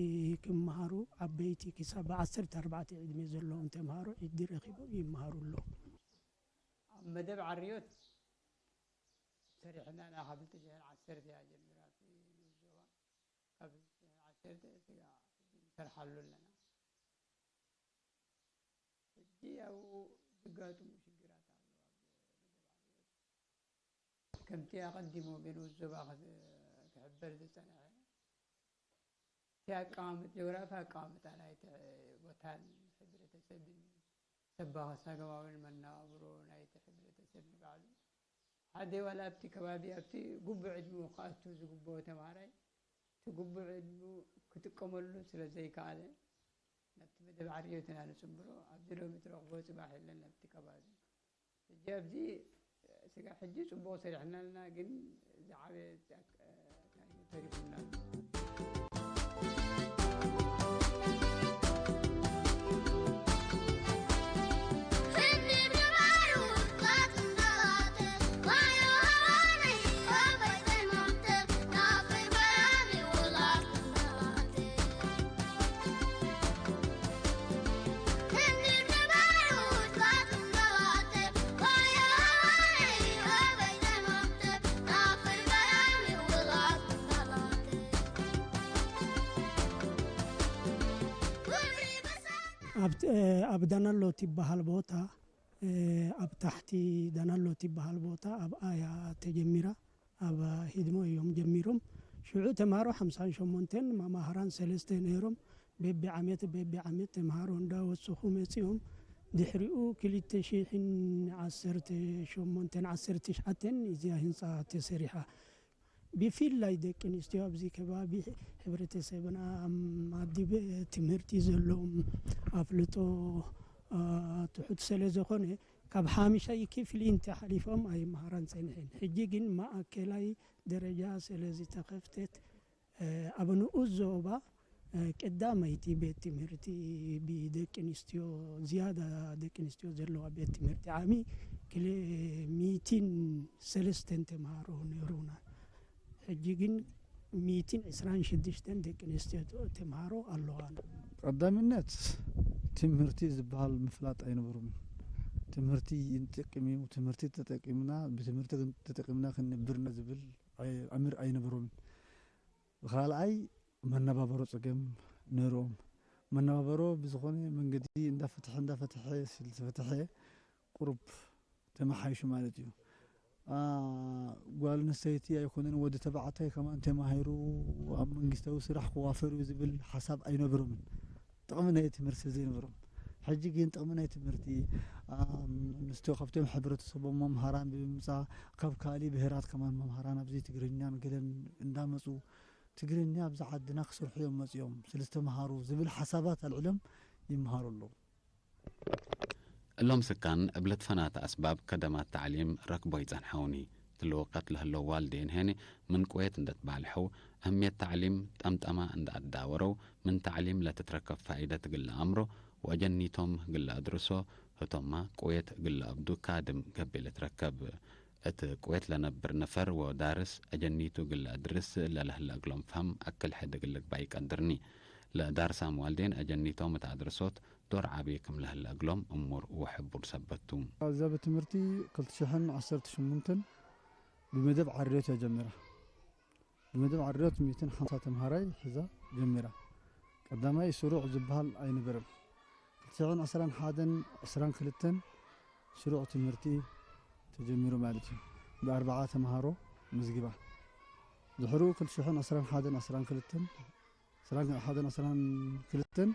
ክመሃሩ፣ ዓበይቲ ክሳብ ዐሰርተ አርባዕተ ዕድሜ ዘለዎም ተምሃሮ ዕድል ረኪቦም ይመሃሩ ኣለዉ። ኣብ መደብ ዓርዮት ሰሪሕና፣ ናይ ክልተ ሽሕን ዐሰርተ እያ ጀሚራ እቲ ንኡስ ዞባ። ካብ ሽሕን ዐሰርተ ስጋ ሕጂ ንሰርሓሉ ኣለና። ሕጂ ያው ዝጋጥሙ ሽግራት ኣለዉ። ኣብ መደብ ዓርዮት ከምቲ ኣቐዲሙ ብንኡስ ዞባ ክዝ-፣ ክሕበር ዝጸንሐ፣ እቲ ኣቀማምጥ፣ ጀግራፊ ኣቀማምጣ ናይቲ ቦታን ሕብረተሰብን፣ ሰባኸ ሳገማውን መነባብሮ ናይቲ ሕብረተሰብ ንባዕሉ፣ ሓደ ዋላ ኣብቲ ከባቢ፣ ኣብቲ ግቡእ ዕድሚኡ ክኣቱ ዝግብኦ ተምሃራይ፣ እቲ ግቡእ ዕድሚኡ ክጥቀመሉ ስለ ዘይከኣለ፣ ናብቲ መደብ ዓርዮት ኢና ንጽንብሮ። ኣብዚ ሎሚ ትረኽቦ ጽባሕ የለን ናብቲ ከባቢ። ሕጂ ኣብዚ ስጋ ሕጂ ጽቡቕ ሰሪሕና ኣለና፣ ግን ዝዓበየ ተሪፉና ኣሎ። ኣብ ት-፣ ኣብ ደነሎ ትበሃል ቦታ፣ ኣብ ታሕቲ ደነሎ ትበሃል ቦታ ኣብ ኣያ ተጀሚራ። ኣብ ህድሞ እዮም ጀሚሮም። ሽዑ ተምሃሮ ሐምሳን ሸሞንቴን መማህራን ሰለስተ ነይሮም። በቢ ዓመት፣ በቢ ዓመት ተምሃሮ እንዳ ወሰኹ መጺኦም። ድሕሪኡ ክልተ ሺሕን ዐሰርተ ሸሞንቴን ዐሰርተ ትሽዓተን እዚያ ህንጻ ተሰሪሓ። ብፍላይ ደቂ ኣንስትዮ ኣብዚ ከባቢ ሕብረተሰብና ኣብ ማዲ ትምህርቲ ዘለዎም ኣፍልጦ፣ አ፣ ትሑት ስለ ዝኾነ፣ ካብ ሓምሻይ ክፍሊ እንተ ሓሊፎም ኣይመሃራን ጸንሐን። ሕጂ ግን ማእከላይ ደረጃ ስለ ዝተኸፍተት፣ እ፣ ኣብ ንኡስ ዞባ፣ እ፣ ቀዳመይቲ ቤት ትምህርቲ ብደቂ ኣንስትዮ፣ ዝያዳ ደቂ ኣንስትዮ ዘለዋ ቤት ትምህርቲ ዓሚ ክልኤ ሚእትን ሰለስተን ተምሃሮ ነይሩና። ሕጂ ግን ሚእትን ዕስራን ሽዱሽተን ደቂ ኣንስትዮ ተምሃሮ ኣለዋና። ቀዳምነት ትምህርቲ ዝበሃል ምፍላጥ ኣይነበሮምን። ትምህርቲ ይንጠቅም እዩ፣ ትምህርቲ ተጠቂምና፣ ብትምህርቲ ተጠቂምና ክንነብር ኢና ዝብል ኣይ-፣ ኣምር ኣይነበሮምን። ካልኣይ መነባበሮ ጸገም ነይሮም። መነባበሮ ብዝኾነ መንገዲ እንዳፈትሐ፣ እንዳፈትሐ፣ ስልተፈትሐ ቁሩብ ተመሓይሹ ማለት እዩ። አ፣ ጓል ኣንስተይቲ ኣይኮነን፣ ወዲ ተባዕታይ ከማን ተማሂሩ ኣብ መንግስታዊ ስራሕ ክዋፈር እዩ ዝብል ሓሳብ ኣይነበሮምን። ጥቕሚ ናይ ትምህርቲ ዘይነበሮም። ሕጂ ግን ጥቕሚ ናይ ትምህርቲ፣ አ፣ ኣንስትዮ ካብቶም ሕብረተሰቦም መምሃራን ብምምጻእ፣ ካብ ካልእ ብሄራት ከማን መምሃራን ኣብዚ ትግርኛን ገለን እንዳመጹ፣ ትግርኛ ኣብዚ ዓድና ክሰርሑ እዮም መጺኦም፣ ስለ ዝተምሃሩ ዝብል ሓሳባት ኣልዒሎም ይምሃሩ ኣለዉ። እሎም ስካን እብ ልትፈናተ አስባብ ከደማት ተዕሊም ረክቦ ይጸንሐውኒ። እትሊ ወቀት ለህለው ዋልዴን ሄነ ምን ቅዌት እንደ ትባልሐው፣ አህምየት ተዕሊም ጠምጠማ እንደ አትዳወረው፣ ምን ተዕሊም ለትትረከብ ፋኢደት እግል ለአምሮ ወአጀኒቶም እግል ለአድርሶ፣ ህቶማ ቅዌት እግል ለአብዱ ካድም ገብእ ልትረከብ። እት ቅዌት ለነብር ነፈር ወዳርስ አጀኒቱ እግል ለአድርስ ለለህለ እግሎም ፈህም አክል ሕድ እግል ልግባእ ኢቀድርኒ። ለዳርሳም ዋልዴን አጀኒቶም እት አድርሶት ዶር ዐቢ ክም ለህለ እግሎም እሙር ወሕቡር ሰበት ቱ። እዘ ትምህርቲ ክልተ ሽሕን ዐሰርተ ሸሞንተን ብመደብ ዓርዮት እያ ጀሚራ። ብመደብ ዓርዮት ሚእትን ሐምሳ ተምሃራይ ሕዛ ጀሚራ። ቀዳማይ ስሩዕ ዝበሃል ኣይነበረን። ክልተ ሽሕን ዕስራን ሓደን ዕስራን ክልተን ስሩዕ ትምህርቲ ተጀሚሩ ማለት እዩ። ብኣርብዓ ተምሃሮ መዝጊባ። ድሕሩ ክልተ ሽሕን ዕስራን ሓደን ዕስራን ክልተን፣ ዕስራን ሓደን ዕስራን ክልተን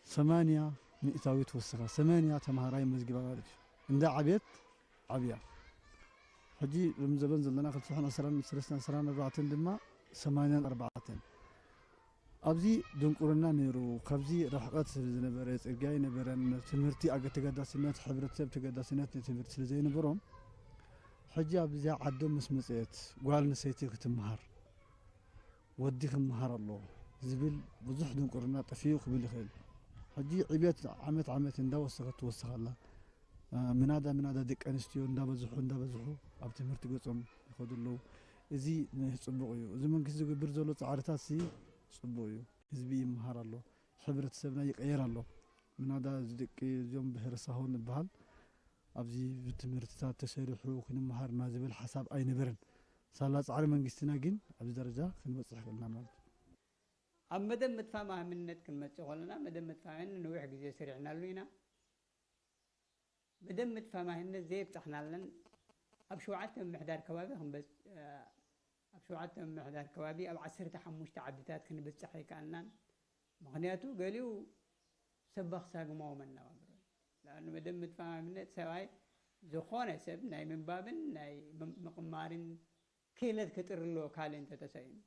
ሰማንያ ሚእታዊት ወስኻ፣ ሰማንያ ተምሃራይ መዝጊባ ማለት እዩ። እንዳ ዐቤት ዐብያ። ሕጂ ሎም ዘበን ዘለና ክልተ ሽሕን ዕስራን ሰለስተን ዕስራን አርባዕተን ድማ ሰማንያን አርባዕተን። ኣብዚ ድንቁርና ነይሩ፣ ካብዚ ርሕቀት ስለ ዝነበረ፣ ጽርግያ ኣይነበረን፣ ትምህርቲ አገ ተገዳስነት፣ ሕብረተሰብ ተገዳስነት ንትምህርቲ ስለ ዘይነበሮም፣ ሕጂ ኣብዚኣ ዓዶም ምስ መጽአት፣ ጓል ኣንስተይቲ ክትምሃር፣ ወዲ ክምሃር ኣለዎ ዝብል ብዙሕ ድንቁርና ጠፊኡ ክብል ይኽእል። ሕጂ ዕብየት ዓመት ዓመት እንዳወሰኸት ትወስኽ ኣላ። አ፣ ምናዳ ምናዳ ደቂ ኣንስትዮ እንዳበዝሑ እንዳበዝሑ ኣብ ትምህርቲ ገጾም ይኸዱ ኣለዉ። እዚ ጽቡቕ እዩ። እዚ መንግስቲ ዝገብር ዘሎ ጻዕርታት ሲ ጽቡቕ እዩ። ህዝቢ ይምሃር ኣሎ፣ ሕብረተሰብና ይቀየር ኣሎ። ምናዳ እዚ ደቂ እዚኦም ብሄረ ሳሆ ንበሃል ኣብዚ ብትምህርትታት ተሰሪሑ ክንምሃርና ዝብል ሓሳብ ኣይነበረን። ሳላ ጻዕሪ መንግስትና ግን ኣብዚ ደረጃ ክንበጽሕ ክእልና ማለት እዩ። ኣብ መደብ ምትፋማህምነት ክንመጽእ ከለና፣ መደብ ምትፋማህምነት ነዊሕ ግዜ ሰሪሕናሉ ኢና። መደብ ምትፋማህነት ዘየብጻሕናለን፣ ኣብ ሸውዓተ ምምሕዳር ከባቢ ክንበጽ-፣ ኣብ ሸውዓተ ምምሕዳር ከባቢ ኣብ ዐሰርተ ሐሙሽተ ዓድታት ክንብጽሕ ኣይከኣልናን። ምኽንያቱ ገሊኡ ሰበኽ ሳግማዊ መነባብሮ እዩ። ለኣኑ መደብ ምትፋማህነት ሰብኣይ ዝኾነ ሰብ ናይ ምንባብን ናይ ም-፣ ምቕማርን ክእለት ክጥር ኣለዎ ካልእ እንተ ተሰኢኑ።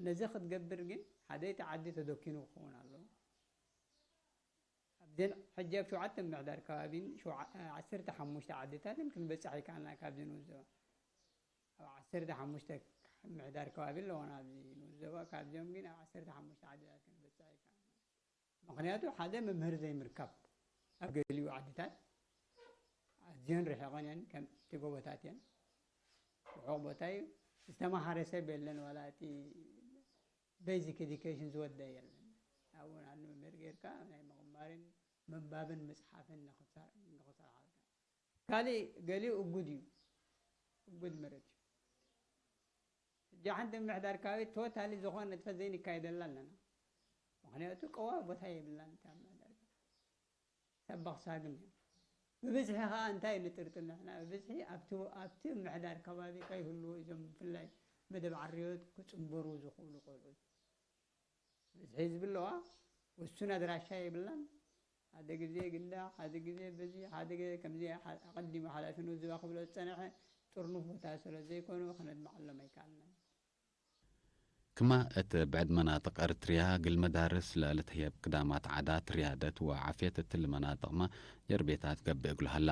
ነዚ ክትገብር ግን ሓደ እቲ ዓዲ ተደኪኑ ክኸውን ኣለዎ። ኣብዘን ሕጂ ኣብ ሸውዓተ ምምሕዳር ከባቢን ሸውዓ-፣ ዐሰርተ ሐሙሽተ ዓድታትን ክንበጽሕ ይከኣልና ካብዚ ንኡስ ዞባ። ኣብ ዐሰርተ ሐሙሽተ ምምሕዳር ከባቢ ኣለዉና ኣብዚ ንኡስ ዞባ፣ ካብዚኦም ግን ኣብ ዐሰርተ ሐሙሽተ ዓድታት ክንበጽሕ ይከኣልና። ምኽንያቱ ሓደ መምህር ዘይምርካብ፣ ኣብ ገሊኡ ዓድታት ኣዝየን ርሒቐን እየን፣ ከምቲ ጎቦታት እየን። ርሑቕ ቦታ እዩ። ዝተማሃረ ሰብ የለን፣ ዋላ እቲ ቤዚክ ኤዲኬሽን ዝወደ የለን። ኣብኡ ንኣኒ መምህር ጌርካ ናይ ምቕማርን ምንባብን ምጽሓፍን ንኽትሰ-፣ ንኽትሰርሓልካ። ካልእ ገሊኡ እጉድ እዩ። እጉድ መረት እዩ። ሕጂ ሓንቲ ምምሕዳር ከባቢ ቶታሊ ዝኾነ ንጥፈት ዘይንካየደላ ኣለና። ምኽንያቱ ቀዋሚ ቦታ የብላን እታ ምምሕዳር ከባቢ። ሰበኽ ሳግም እዮም። ብብዝሒ ኸኣ እንታይ ንጥርጥር ንሕና? ብብዝሒ ኣብቲ፣ ኣብቲ ምምሕዳር ከባቢ ከይህልዉ እዞም ብፍላይ መደብ ዓርዮት ክጽንበሩ ዝኽእሉ ቆልዑት። ብዝሒ ህዝቢ ኣለዋ፣ ውሱን ኣድራሻ የብላን። ሓደ ግዜ ግንዳዕ፣ ሓደ ግዜ በዚ፣ ሓደ ግዜ ከምዚ ሓ-፣ ኣቐዲሙ ሓላፊ ንኡስ ዞባ ክብሎ ዝጸንሐ ጥርኑፍ ቦታ ስለ ዘይኮኑ፣ ከነድምዓሎም ኣይከኣልናን። ክማ እት ብዕድ መናጥቅ ኤርትርያ እግል መዳርስ ለልትህየብ ክዳማት ዓዳት፣ ርያደት ወዓፍየት እትሊ መናጥቅመ ጀርቤታት ገብእ እግሉ ሀላ።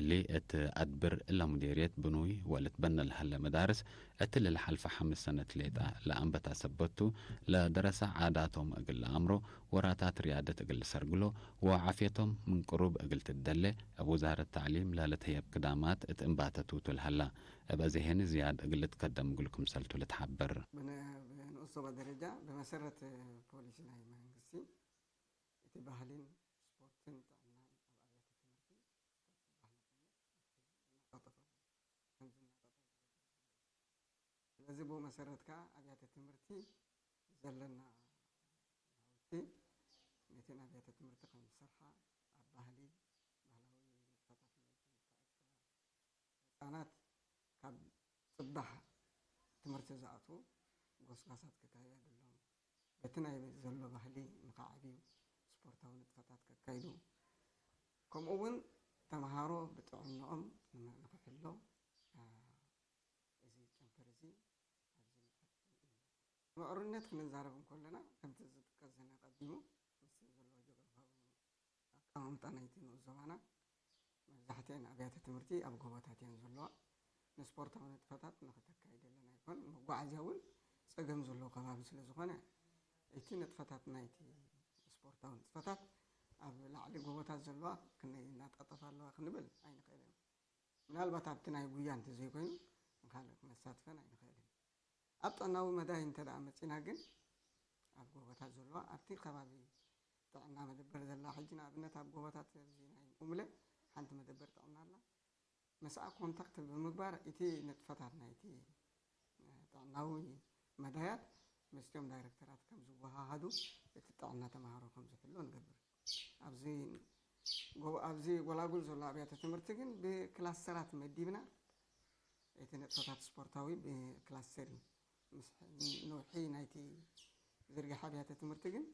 እሊ እት አድብር እለ ሙዴርየት ብኑይ ወልትበነ ለሀለ መዳርስ፣ እትሊ ለሐልፈ ሐምስ ሰነት ሌጣ ለአንበታ ሰበት ቱ፣ ለደረሰ ዓዳቶም እግል ለአምሮ፣ ወራታት ርያደት እግል ልሰርግሎ ወዓፍየቶም ምን ቅሩብ እግል ትደሌ፣ እብ ውዛረት ተዕሊም ለልትህየብ ክዳማት እት እንባተቱ ቱ ለሀላ። እብ አዜ ሄኒ ዝያድ እግል ልትከደም እግሉ ክምሰል ቱ ልትሐበር። ብነ-፣ ብንኡስ ዞባ ደረጃ ብመሰረት ፖሊሲ ናይ መንግስቲ፣ እቲ ባህሊን ስፖርትን ጥዕናን ኣብ ኣብያተ ትምህርቲ፣ ስፖርት ባህሊ ኮይኑ መፍትሒ እናጣጠፈ፣ ከም ዝናጣጠፍ ዝገብር ዘሎ እዩ። ስለዚ ብኡ መሰረት ከኣ ኣብያተ ትምህርቲ ዘለና ናውቲ ነቲ ንኣብያተ ትምህርቲ ከም ዝሰርሓ ኣብ ባህሊ፣ ባህላዊ ንጥፈታት ናይቲ ንጥፈታት ክበሃል፣ ህጻናት ካብ ጽባሕ ትምህርቲ ዝኣትዉ ጎስጓሳት ክካየዱሎም፣ በቲ ናይ ዘሎ ባህሊ ንኸዓብዩ ስፖርታዊ ንጥፈታት ከካይዱ፣ ከምኡ እውን ተምሃሮ ብጥዕንኦም ንመ-፣ ንኽሕሎ፣ አ፣ እዚ ጨንፈር እዚ ኣብዚ ንጥፈት እዩ። ምዕሩነት ክንዛረብ እንከለና፣ ከምቲ ዝጥቀስ ዝነበረ ቀዲሙ፣ ምስቲ ዘለዎ ጂኦግራፋዊ ኣቀማምጣ ናይቲ ንኡስ ዞባና፣ መብዛሕትኤን ኣብያተ ትምህርቲ ኣብ ጎቦታት እየን ዘለዋ። ንስፖርታዊ ንጥፈታት ንኽተካይደለን ኣይኮን፣ መጓዓዝያ እውን ጸገም ዘለዎ ከባቢ ስለ ዝኾነ፣ እቲ ንጥፈታት ናይቲ ስፖርታዊ ንጥፈታት ኣብ ላዕሊ ጎቦታት ዘለዋ ክንደይ እናጣጠፋ ኣለዋ ክንብል ኣይንኽእልን። ምናልባት ኣብቲ ናይ ጉያ እንተዘይኮይኑ፣ ንኻልእ ክነሳትፈን ኣይንኽእልን። ኣብ ጥዕናዊ መዳይ እንተ ደኣ መጺና ግን፣ ኣብ ጎቦታት ዘለዋ፣ ኣብቲ ከባቢ ጥዕና መደበር ዘላ፣ ሕጂ ንኣብነት ኣብ ጎቦታት ኣብዚ ናይ ኡምለ ሓንቲ መደበር ጥዕና ኣላ። ምስኣ ኮንታክት ብምግባር፣ እቲ ንጥፈታት ናይቲ ጥዕናዊ መዳያት ምስቶም ዳይረክተራት ከም ዝወሃሃዱ፣ እቲ ጥዕና ተምሃሮ ከም ዝሕሎ ንገብር። ኣብዚ ጎ-፣ ኣብዚ ጎላጉል ዘሎ ኣብያተ ትምህርቲ ግን ብክላስተራት መዲብና፣ እቲ ንጥፈታት ስፖርታዊ ብክላስተር እዩ። ምስ ንውሒ ናይቲ ዝርግሐ ኣብያተ ትምህርቲ ግን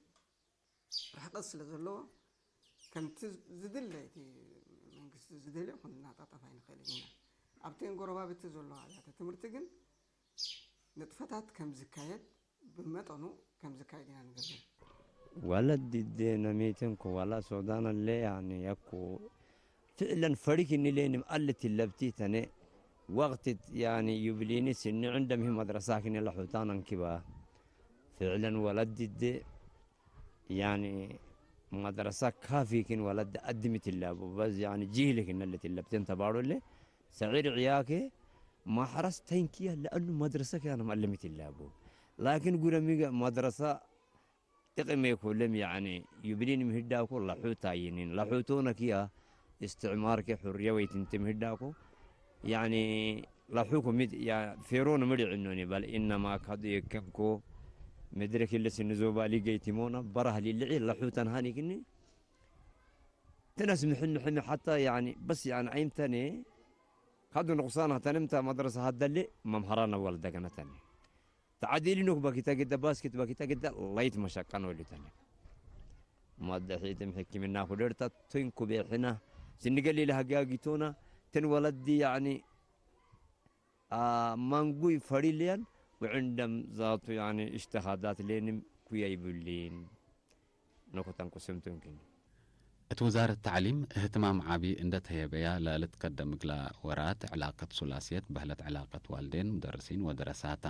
ርሕቀት ስለ ዘለዎ፣ ከምቲ ዝድለ እቲ መንግስት ዝደልዮ ክንናጣጠፍ ኣይንክእልን ኢና። ኣብተን ጎረባብቲ ዘሎ ኣብያተ ትምህርቲ ግን ንጥፈታት ከም ዝካየድ፣ ብመጠኑ ከም ዝካየድ ኢና ንገብር። ወለት ዲዴ ነሜቴንኩ ወላ ሶዳን አለ ያኒ የኩ ፍዕለን ፈሪክ እንሌንም አለት ለብቲ ተነ ወቅት ያኒ ዩብሊኒ ስኒ ዕንደም ህይ መድረሳ ክን ለሑታን አንኪባ ፍዕለን ወለት ዲዴ ያኒ መድረሳ ካፊ ክን ወለት አድሚት ላቡ በዝ ያኒ ጂህል ክን አለት ለብቴን ተባሮለ ሰዒር ዕያኬ ማሕረስ ተንኪያ ለአኑ መድረሰ ክያነ መአለሚት ላቡ ላኪን ጉረሚገ መድረሳ ጥቅሜ ኮለም ያኒ ዩብሊን ምህዳኮ ለሑት አይኒን ለሑቶነ ክያ እስትዕማርኬ ሑርየ ወይትንቴ ምህዳኮ ያኒ ለሑኩ ሚድ ያ ፌሮን ምድ ዕኖኒ በል ኢነማ ካዱ የከብኮ ምድርክ ልስኒ ዞባሊ ገይቲሞና በራህ ሊልዒ ለሑተን ሃኒክኒ ትነስ ምሕን ምሕን ሐታ ያኒ በስ ያኒ አይምተኔ ካዱ ንቁሳን ሀተንም ተ መድረሰ ሀደሌ መምህራን አወል ደገነተኒ ተዓዲሊ ኑክ በኪተ ግደ ባስኪት በኪተ ግደ ላይት መሸቀን ወሊተኒ ማደሒትም ሕክምና ኩደርታ ቶይን ኩቤሕና ስንገሊ ለሀጋጊቶና ትን ወለዲ ያኒ ማንጉይ ፈሪልያን ወዕንደም ዛቱ ያኒ እጅተሃዳት ሌንም ኩያይ ብሊን። ነኩተን ቁስምቱ እንክን። እት ውዛረት ተዕሊም እህትማም ዓቢ እንዴ ተህየበያ ለልትከደም እግላ ወራት ዕላቀት ሱላስየት በህለት ዕላቀት ዋልዴን፣ ሙደርሲን ወደረሳታ።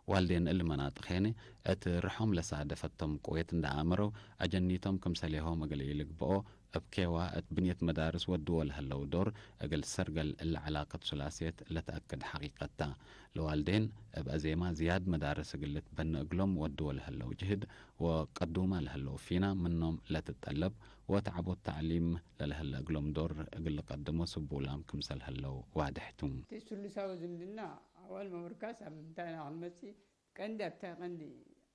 ዋልዴን እሊ መናጥቅ ሄነ እት ርሖም ለሳደፈቶም ቅዌት እንዴ አመረው፣ አጀኒቶም ክምሰሌሆም እግል ኢልግብኦ፣ እብ ኬዋ እት ብንየት መዳርስ ወድዎ ለህለው ዶር እግል ሰርገል እለ ዕላቀት ሱላስየት ለተአክድ ሐቂቀት ተ። ለዋልዴን እብ አዜማ ዝያድ መዳርስ እግል ልትበነ እግሎም ወድዎ ለህለው ጅህድ፣ ወቀዱማ ለህለው ፊና ምኖም ለትጠለብ ወተዕቦት ተዕሊም ለለህለ እግሎም ዶር እግል ልቀድሞ ስቡላም ክምሰል ህለው ዋድሕ ቱ። እቲ ስሉሳዊ ዝምድና አዋል መምርካስ ኣብ ምንታይ ኢና ክንመጽእ? ቀንዲ ኣብታ ቀንዲ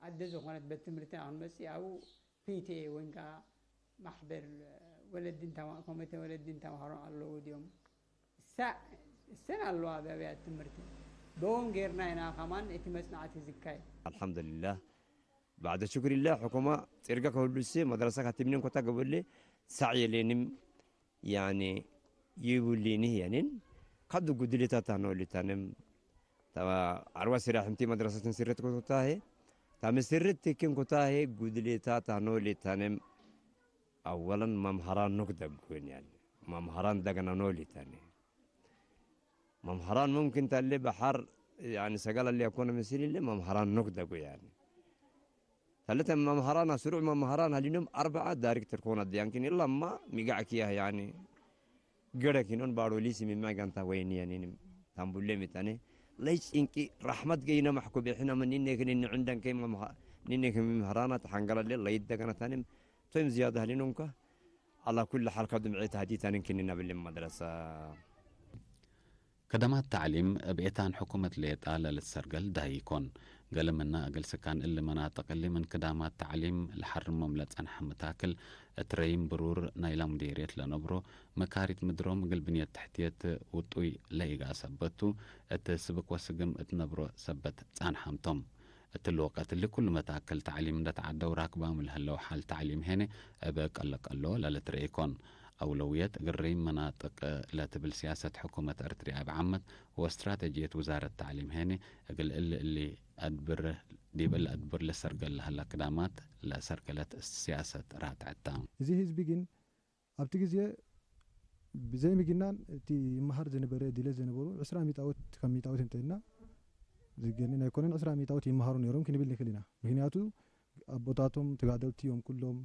ዓደ ዝኾነት ቤት ትምህርትና ክንመጽእ፣ ኣብኡ ፒ ቲ ኤ ወይን ከኣ ማሕበር ወለድን ተማ-፣ ኮሚቴ ወለድን ተማሃሮን ኣለዉ ድዮም? እሳ-፣ እሰን ኣለዋ ኣብ ኣብያተ ትምህርቲ። ብኦም ጌርና ኢና ከማን እቲ መጽናዕቲ ዝካየድ። አልሐምዱሊላህ። ባዕደ ሽክሪላህ ሕኩማ ጼርገ ከህሉሴ መድረሰ ካቲምኔን ኮታ ገብሌ ሳዕ የሌንም ያኔ ይቡሊኒ ያኔን ካዱ ጉድሌታት ታኖ ሊታንም ታ አርዋ ሲራሕምቲ መድረሰትን ስርት ኩታሄ ታም ስርት ትክን ኩታሄ ጉድሌታት ታኖ ሊታንም አወለን መምህራን ኖክ ደጉን ያኔ መምህራን ደገና ኖ ሊታኔ መምህራን ሙምኪን ተሌ በሐር ያኒ ሰገል አለ ያኮነ ምስል እለ መምህራን ኖክ ደጉ ያኒ። ተለተ መምህራን አስሩዕ መምህራን ሀሊኖም አርበዓ ዳይሬክተር ኮን አድያንኪን እላማ ሚጋዕ ክያህ ያኒ ገረ ኪኖን ባሮ ሊሲ ሚማይ ጋንታ ወይኒ ያኒንም ታምቡሌ ሚታኔ ለይ ጭንቂ ረሕመት ገይነ ማሕኩ ቤሕና ምን ኒኔክን እኒ ዕንደን ከይ መምሃ-፣ ኒኔክን መምህራና ተሐንገለሌ ለይደገነታንም ቶም ዝያድ ሀሊኖምከ አላ ኩል ሐል ከድምዔት ሀዲታንን ክኒ ነብልም መድረሰ። ከደማት ተዕሊም እብ ኤታን ሕኩመት ሌጣ ለልትሰርገል ዳይ ኢኮን። ገሌ ምነ እግል ስካን እሊ መናጥቅ እሊ ምን ክዳማት ተዕሊም ለሐርሞም ለጸንሐ መታክል እት ረይም ብሩር ናይላ ሙዴርየት ለነብሮ መካሪት ምድሮም እግል ብንየት ተሕትየት ውጡይ ለኢጋ ሰበት ቱ፣ እት ስብክ ወስግም እት ነብሮ ሰበት ጻንሐም ቶም። እትሊ ወቀት እሊ ኩሉ መታክል ተዕሊም እንዴ ተዐደው ራክባም ለህለው ሐል ተዕሊም ሄነ እብ ቀለቀሎ ለልትርኤ ኢኮን። አውለውየት እግል ረይም መናጥቅ ለትብል ሲያሰት ሕኩመት ኤረትርያ እብ ዓመት ወእስትራተጅየት ውዛረት ተዕሊም ሄነ እግል እሊ እሊ አድብር ዲብ እሊ አድብር ለሰርገል ለህላ ክዳማት ለሰርገለት ሲያሰት ራትዐት ተ። እዚ ህዝቢ ግን ኣብቲ ግዜ ብዘይ ምግናን እቲ ይመሃር ዝነበረ ድሌት ዘነበሩ ዕስራ ሚእታዎት ከም ሚእታዎት እንተኢልና ዝገኒ ኣይኮነን። ዕስራ ሚእታዎት ይመሃሩ ነይሮም ክንብል ንክእል ኢና። ምክንያቱ ኣቦታቶም ተጋደልቲ እዮም ኩሎም፣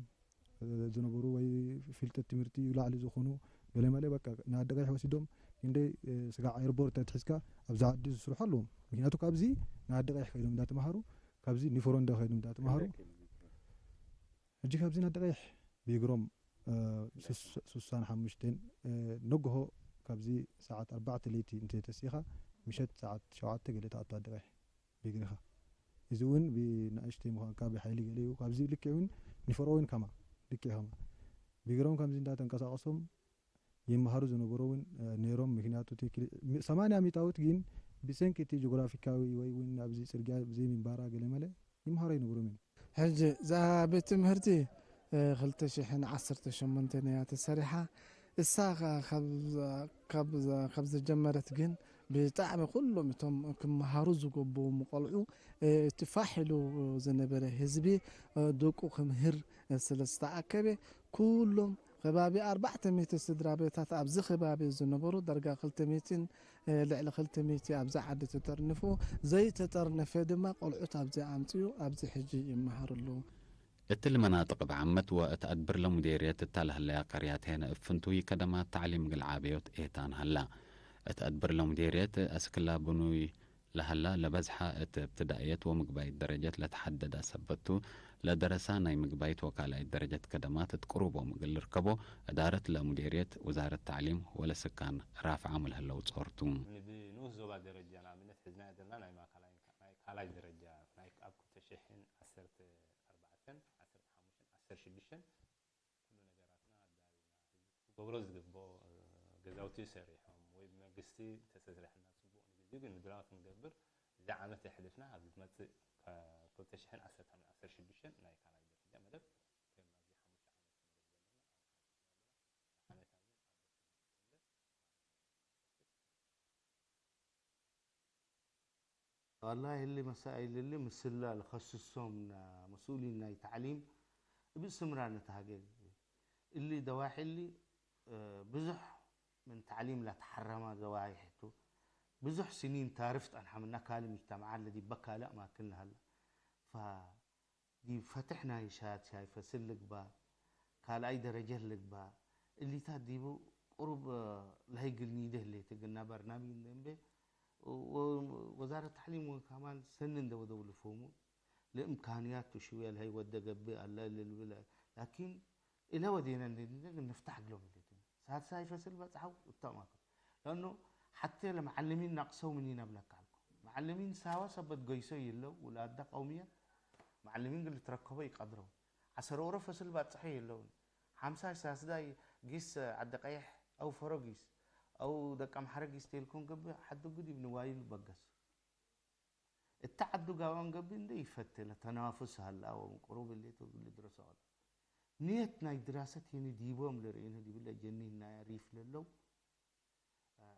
እ፣ ዝነበሩ ወይ ፍልጠት ትምህርቲ ላዕሊ ዝኾኑ ገለ መለ በቃ ንኣደቀይሕ ወሲዶም ክንደይ፣ እ፣ ስጋዕ ኤርፖርት ተትሒዝካ ኣብዚ ዓዲ ዝስርሑ ኣለዎም። ምክንያቱ ካብዚ ንኣደቀይሕ ከይዶም እንዳተማሃሩ፣ ካብዚ ኒፎሮንደ ከይዶም እንዳተማሃሩ ሕጂ ካብዚ ናደቀይሕ ቢግሮም፣ እ፣ ሱስ-፣ ሱሳን ሓሙሽቴን፣ እ፣ ነግሆ ካብዚ ሰዓት ኣርባዕተ ለይቲ እንተ ተሲኻ፣ ምሸት ሰዓት ሸውዓተ ገለ ተኣቱ ኣደቀይሕ ቢግሪኻ። እዚ እውን ብናእሽተይ ምዃንካ ብሓይሊ ገለ እዩ። ካብዚ ልክዕ እውን ንፈሮ እውን ከማ፣ ልክዕ ከማ። ቢግሮም ከምዚ እንዳተንቀሳቀሶም ይመሃሩ ዝነበሩ እውን፣ እ፣ ነይሮም። ምክንያቱ እቲ ክል-፣ ሚ-፣ ሰማንያ ሚእታዎት ግን ብሰንኪ እቲ ጂኦግራፊካዊ ወይ እውን ኣብዚ ጽርግያ ብዘይ ምንባራ ገለ መለ ይመሃሩ ኣይነበሩም እዮም። ሕጂ እዛ ቤት ትምህርቲ፣ እ፣ ክልተ ሽሕን ዓሰርተ ሸሞንተን እያ ተሰሪሓ። እሳ ከ-፣ ከብ-፣ ከብ-፣ ከብዘ ጀመረት ግን፣ ብጣዕሚ ኩሎም እቶም ክመሃሩ ዝገብኡ ቆልዑ፣ እ፣ እቲ ፋሕ ኢሉ ዝነበረ ህዝቢ፣ እ፣ ደቁ ክምህር፣ እ፣ ስለ ዝተኣከበ፣ ኩሎም ከባቢ ኣርባዕተ ሚእቲ ስድራ ቤታት ኣብዚ ከባቢ ዝነበሩ፣ ዳርጋ ክልተ ሚእትን፣ እ፣ ልዕሊ ክልተ ሚእቲ ኣብዚ ዓዲ ተጠርኒፉ፣ ዘይተጠርነፈ ድማ ቆልዑት ኣብዚ ኣምጽኡ፣ ኣብዚ ሕጂ ይመሃሩ ኣለዉ። እትሊ መናጥቅ እብ ዓመት ወእት አድብር ለሙዴርየት እታ ለህለያ ቀርያት ሄነ እብ ፍንቱይ ከደማት ተዕሊም እግል ዓበዮት ኤታን ሀላ። እት አድብር ለሙዴርየት አስክላ ብኑይ ለሀላ ለበዝሐ እት እብትዳእየት ወምግባይት ደረጀት ለተሐደዳ ሰበት ቱ፣ ለደረሳ ናይ ምግባይት ወካልኣይት ደረጀት ከደማት እት ቅሩቦም እግል ልርከቦ እዳረት ለሙዴርየት ውዛረት ተዕሊም ወለስካን ራፍዓም ለህለው ጾር ቱ። ምን እብ ንኡስ ዞባ ደረጃ ንኣብነት ሕዝና እደልና ናይ ማእከላይ ናይ ካልኣይ ደረጃ ናይ አብ ክልተ ሺሕን ዐሰርተ አርባዕተን ዐሰርተ ሐሙሽተን ዐሰርተ ሽዱሽተን ኩሉ ነገራትና ዳሪና። ህዝቢ ክገብሮ ዝግብኦ፣ እ፣ ገዛውቲ ሰሪሖም ወይ ብመንግስቲ ተሰሪሐና ጽቡቕ ንግዜኡ ግን ምድላዋት ክንገብር እዚ ዓመት የሕልፍና ኣብ ዝመጽእ ከ-፣ ክልተ ሽሕን ዐሰርተ ሐሙሽተን ዐሰርተ ሽዱሽተን ናይ ካልኣይ ደረጃ መደብ ከም ኣብዚ ሓሙሽተ ዓመት ክንገብር ዘለና ኣውሓት ዓመት ኣምን ኣብ ወላሂ እሊ መሳኢል እሊ ምስላ ለኸስሶም መስኡሊን ናይ ተዕሊም እብ እስትምራር ንትሃጌ። እሊ ደዋሒ እሊ፣ እ፣ ብዙሕ ምን ተዕሊም ለተሐረመ ደዋሒ ቱ። ብዙሕ ስኒን ታርፍ ጸንሐ ምነ ካልእ ሙጅተመዓት ለዲበ ካልእ አማክን ለሀለ። ፈ ዲብ ፈትሕ ናይ ሻ-፣ ሻይ ፈስል ልግባእ፣ ካልኣይ ደረጀት ልግባእ፣ እሊታት ዲቡ ቅሩብ፣ እ፣ ለሀይ እግል ኒዴ ህሌት እግልና በርናምጅ እንዴ እምቤ፣ ወ-፣ ወዛረት ተዕሊም ወን ከማን ሰኒ እንዴ ወደው ልፍሁሙ፣ ለእምካንያት ቱ ሽውየ ለሀይ ወደ ገብእ አለ ልብል፣ ላኪን እለ ወዴነ እንዴ ንፍታሕ እግሎም ህሌት። ሳድሳይ ፈስል በጽሐው እተ አማክን። ለአኑ ሐቴ ለመዐልሚን ናቅሰው ምኒነ እብለከ ዐልኩ። መዐልሚን ሳወ ሰበት ገይሶ ይህለው፣ ውላደ ቀውምየት መዐልሚን እግል ልትረከቦ ኢቀድረው። ዐሰርኦሮ ፈስል ባጽሐ ይህለውን። ሐምሳይ ሳስዳይ ጊስ ዐዲ ቀየሕ አው ፈሮ ጊስ አው ደቀምሐረ ጊስ ቴልኮን ገብእ ሐድጉ ዲብ ንዋዩ ልበገስ። እተ ዐዱ ጋዋም ገብእ እንዴ ኢፈቴ ለተናፍስ ሀላ ወምን ቅሩብ ህሌት እግል ልድረሶ ዐለ። ንየት ናይ ድራሰት የኒ ዲቦም ለርኢነ ዲብለ ጀኒን ናይ አሪፍ ለለው፣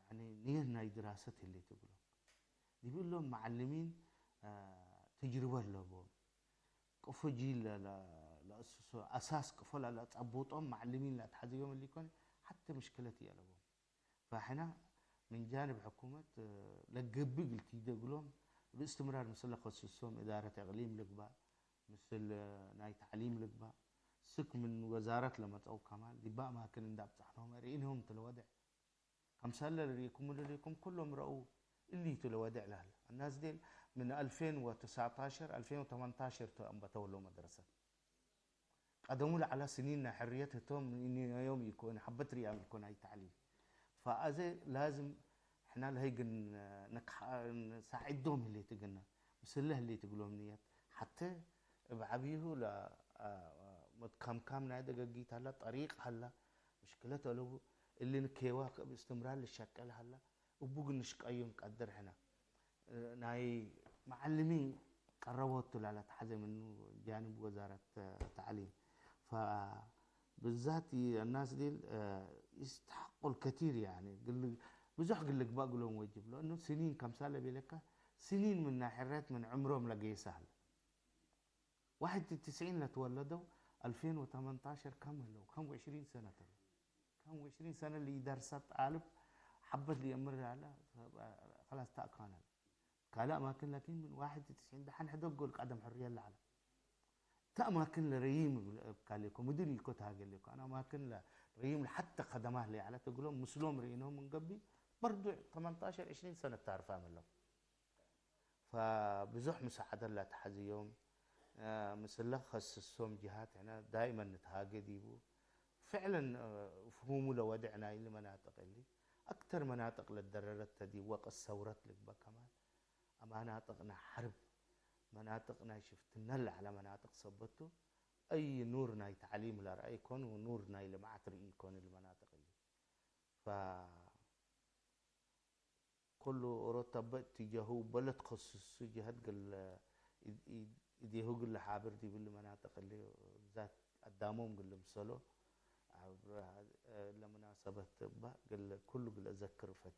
ያኒ ንየት ናይ ድራሰት ህሌት እግሎም። ዲብ እሎም መዐልሚን፣ አ፣ ተጅርበት ለቦም። ቀፎ ጂል ለ-፣ ለ-፣ ለአስሶ፣ አሳስ ቀፎ ለለጸቡጦም መዐልሚን ለአትሐዝዮም እሊ ኮን ሐቴ ምሽክለት ይአለቦም። ፈሕና ምን ጃንብ ሕኩመት፣ እ፣ ለገብእ እግል ቲዴ እግሎም፣ ብእስትምራር ምስል ለከስሶም እዳረት እቅሊም ልግባእ፣ ምስል፣ እ፣ ናይ ተዕሊም ልግባእ፣ ስክ ምን ወዛረት ለመጸው ከማን፣ ዲበ አማክን እንደ አብጸሕኖም ርኢንሆም ቱ ለወድዕ። ከምሰለ ለርኢኩም ለርኢኩም ኩሎም ረኡ፣ እሊ ቱ ለወድዕ ለህለ። አናስ ዴል ምን አልፌን ወትስዐታሸር፣ አልፌን ወተመንታሸር ቱ አንበተው ለው መድረሰት። ቀደሙ ለዐለ ስኒን ናይ ሕርየት ህቶም ምን ዮም ኢኮን፣ ሐበት ርያም ኢኮን አይ ተዕሊም። ፈአዜ ላዝም ሕና ለህይ ግን ንክሓ-፣ ንሳዕዶም ህሌት እግነ፣ ምስለ ህሌት እግሎም ንየት። ሐቴ እብ ዐቢሁ ለ-፣ መትከምካም ናይ ደገጊት ሀላ፣ ጠሪቅ ሀላ፣ ምሽክለት አለቡ። እሊ ንኬዋ እብ እስትምራር ልሸቀል ሀላ፣ እቡ ግን ንሽቀዩ እንቀድር ሕነ። ናይ መዐልሚን ቀረቦት ቱ ላለትሐዜ ምኑ ጃንብ ወዛረት ተዕሊም። ፈብዛት አናስ ዲል ይስተሐቁ ልከቲር፣ ያኒ ግል-፣ ብዙሕ ግል ልግባእ እግሎም ወጅብ። ለእኑ ስኒን ከምሳለ ቤለከ፣ ስኒን ምን ናይ ሕርየት ምን ዕምሮም ለጌሰ ሀለ። ዋሕድ ትስዒን ለትወለደው አልፌን ወተመንታሸር ከም ህለው? ከም ወዕሽሪን ሰነት ህለው። ከም ወዕሽሪን ሰነት ለኢደርሰ ጣልብ ሐበት ለአምር ሀለ፣ ከላስ ተአካነል። ካልእ አማክን ላኪን ምን ዋሕድ ትስዒን ደሐን ሕደጎ ለቀደም ሕርየት ለዐለ። እተ አማክን ለረዪም እብ ካልኮ ምድን ኢኮ ተሃጌ ሌኮ። አነ አማክን ለረዪም ለሐተ ከደማት ለይዐለት እግሎም ምስሎም ርኢኖም ምን ገብእ በርዱ ተመንታሸር ዕሽሪን ሰነት ታርፋም ህለው። ፈብዞሕ ምሳዐደት ለአትሐዝዮም፣ እ፣ ምስለ ከስሶም ጅሃት ሕነ ዳይመን ንትሃጌ ዲቡ። ፍዕለን፣ እ፣ ፍሁሙ ለወድዕ ናይሊ መናጥቅ እሊ፣ አክተር መናጥቅ ለደረረት ተ ዲብ ወቅት ሰውረት ልግበእ ከማን፣ መናጥቅ ናይ ሐርብ፣ መናጥቅ ናይ ሽፍትነት ለዐለ መናጥቅ ሰበት ቱ፣ አይ ኑር ናይ ተዕሊም ለረአ ኢኮን ወኑር ናይ ልምዓት ርኢ ኢኮን እሊ መናጥቅ እሊ። ፈ-፣ ኩሉ ኦሮት አበ እትጀሁ እበ ለትከስሱ ጀሀት እግል እዴሁ እግል ለሓብር ዲብሊ መናጥቅ እሊ ብዛት አዳሞም እግል ልምሰሎ፣ አብረ ለሙናሰበት እባ እግል ኩሉ እግል እዘክር እፈቴ።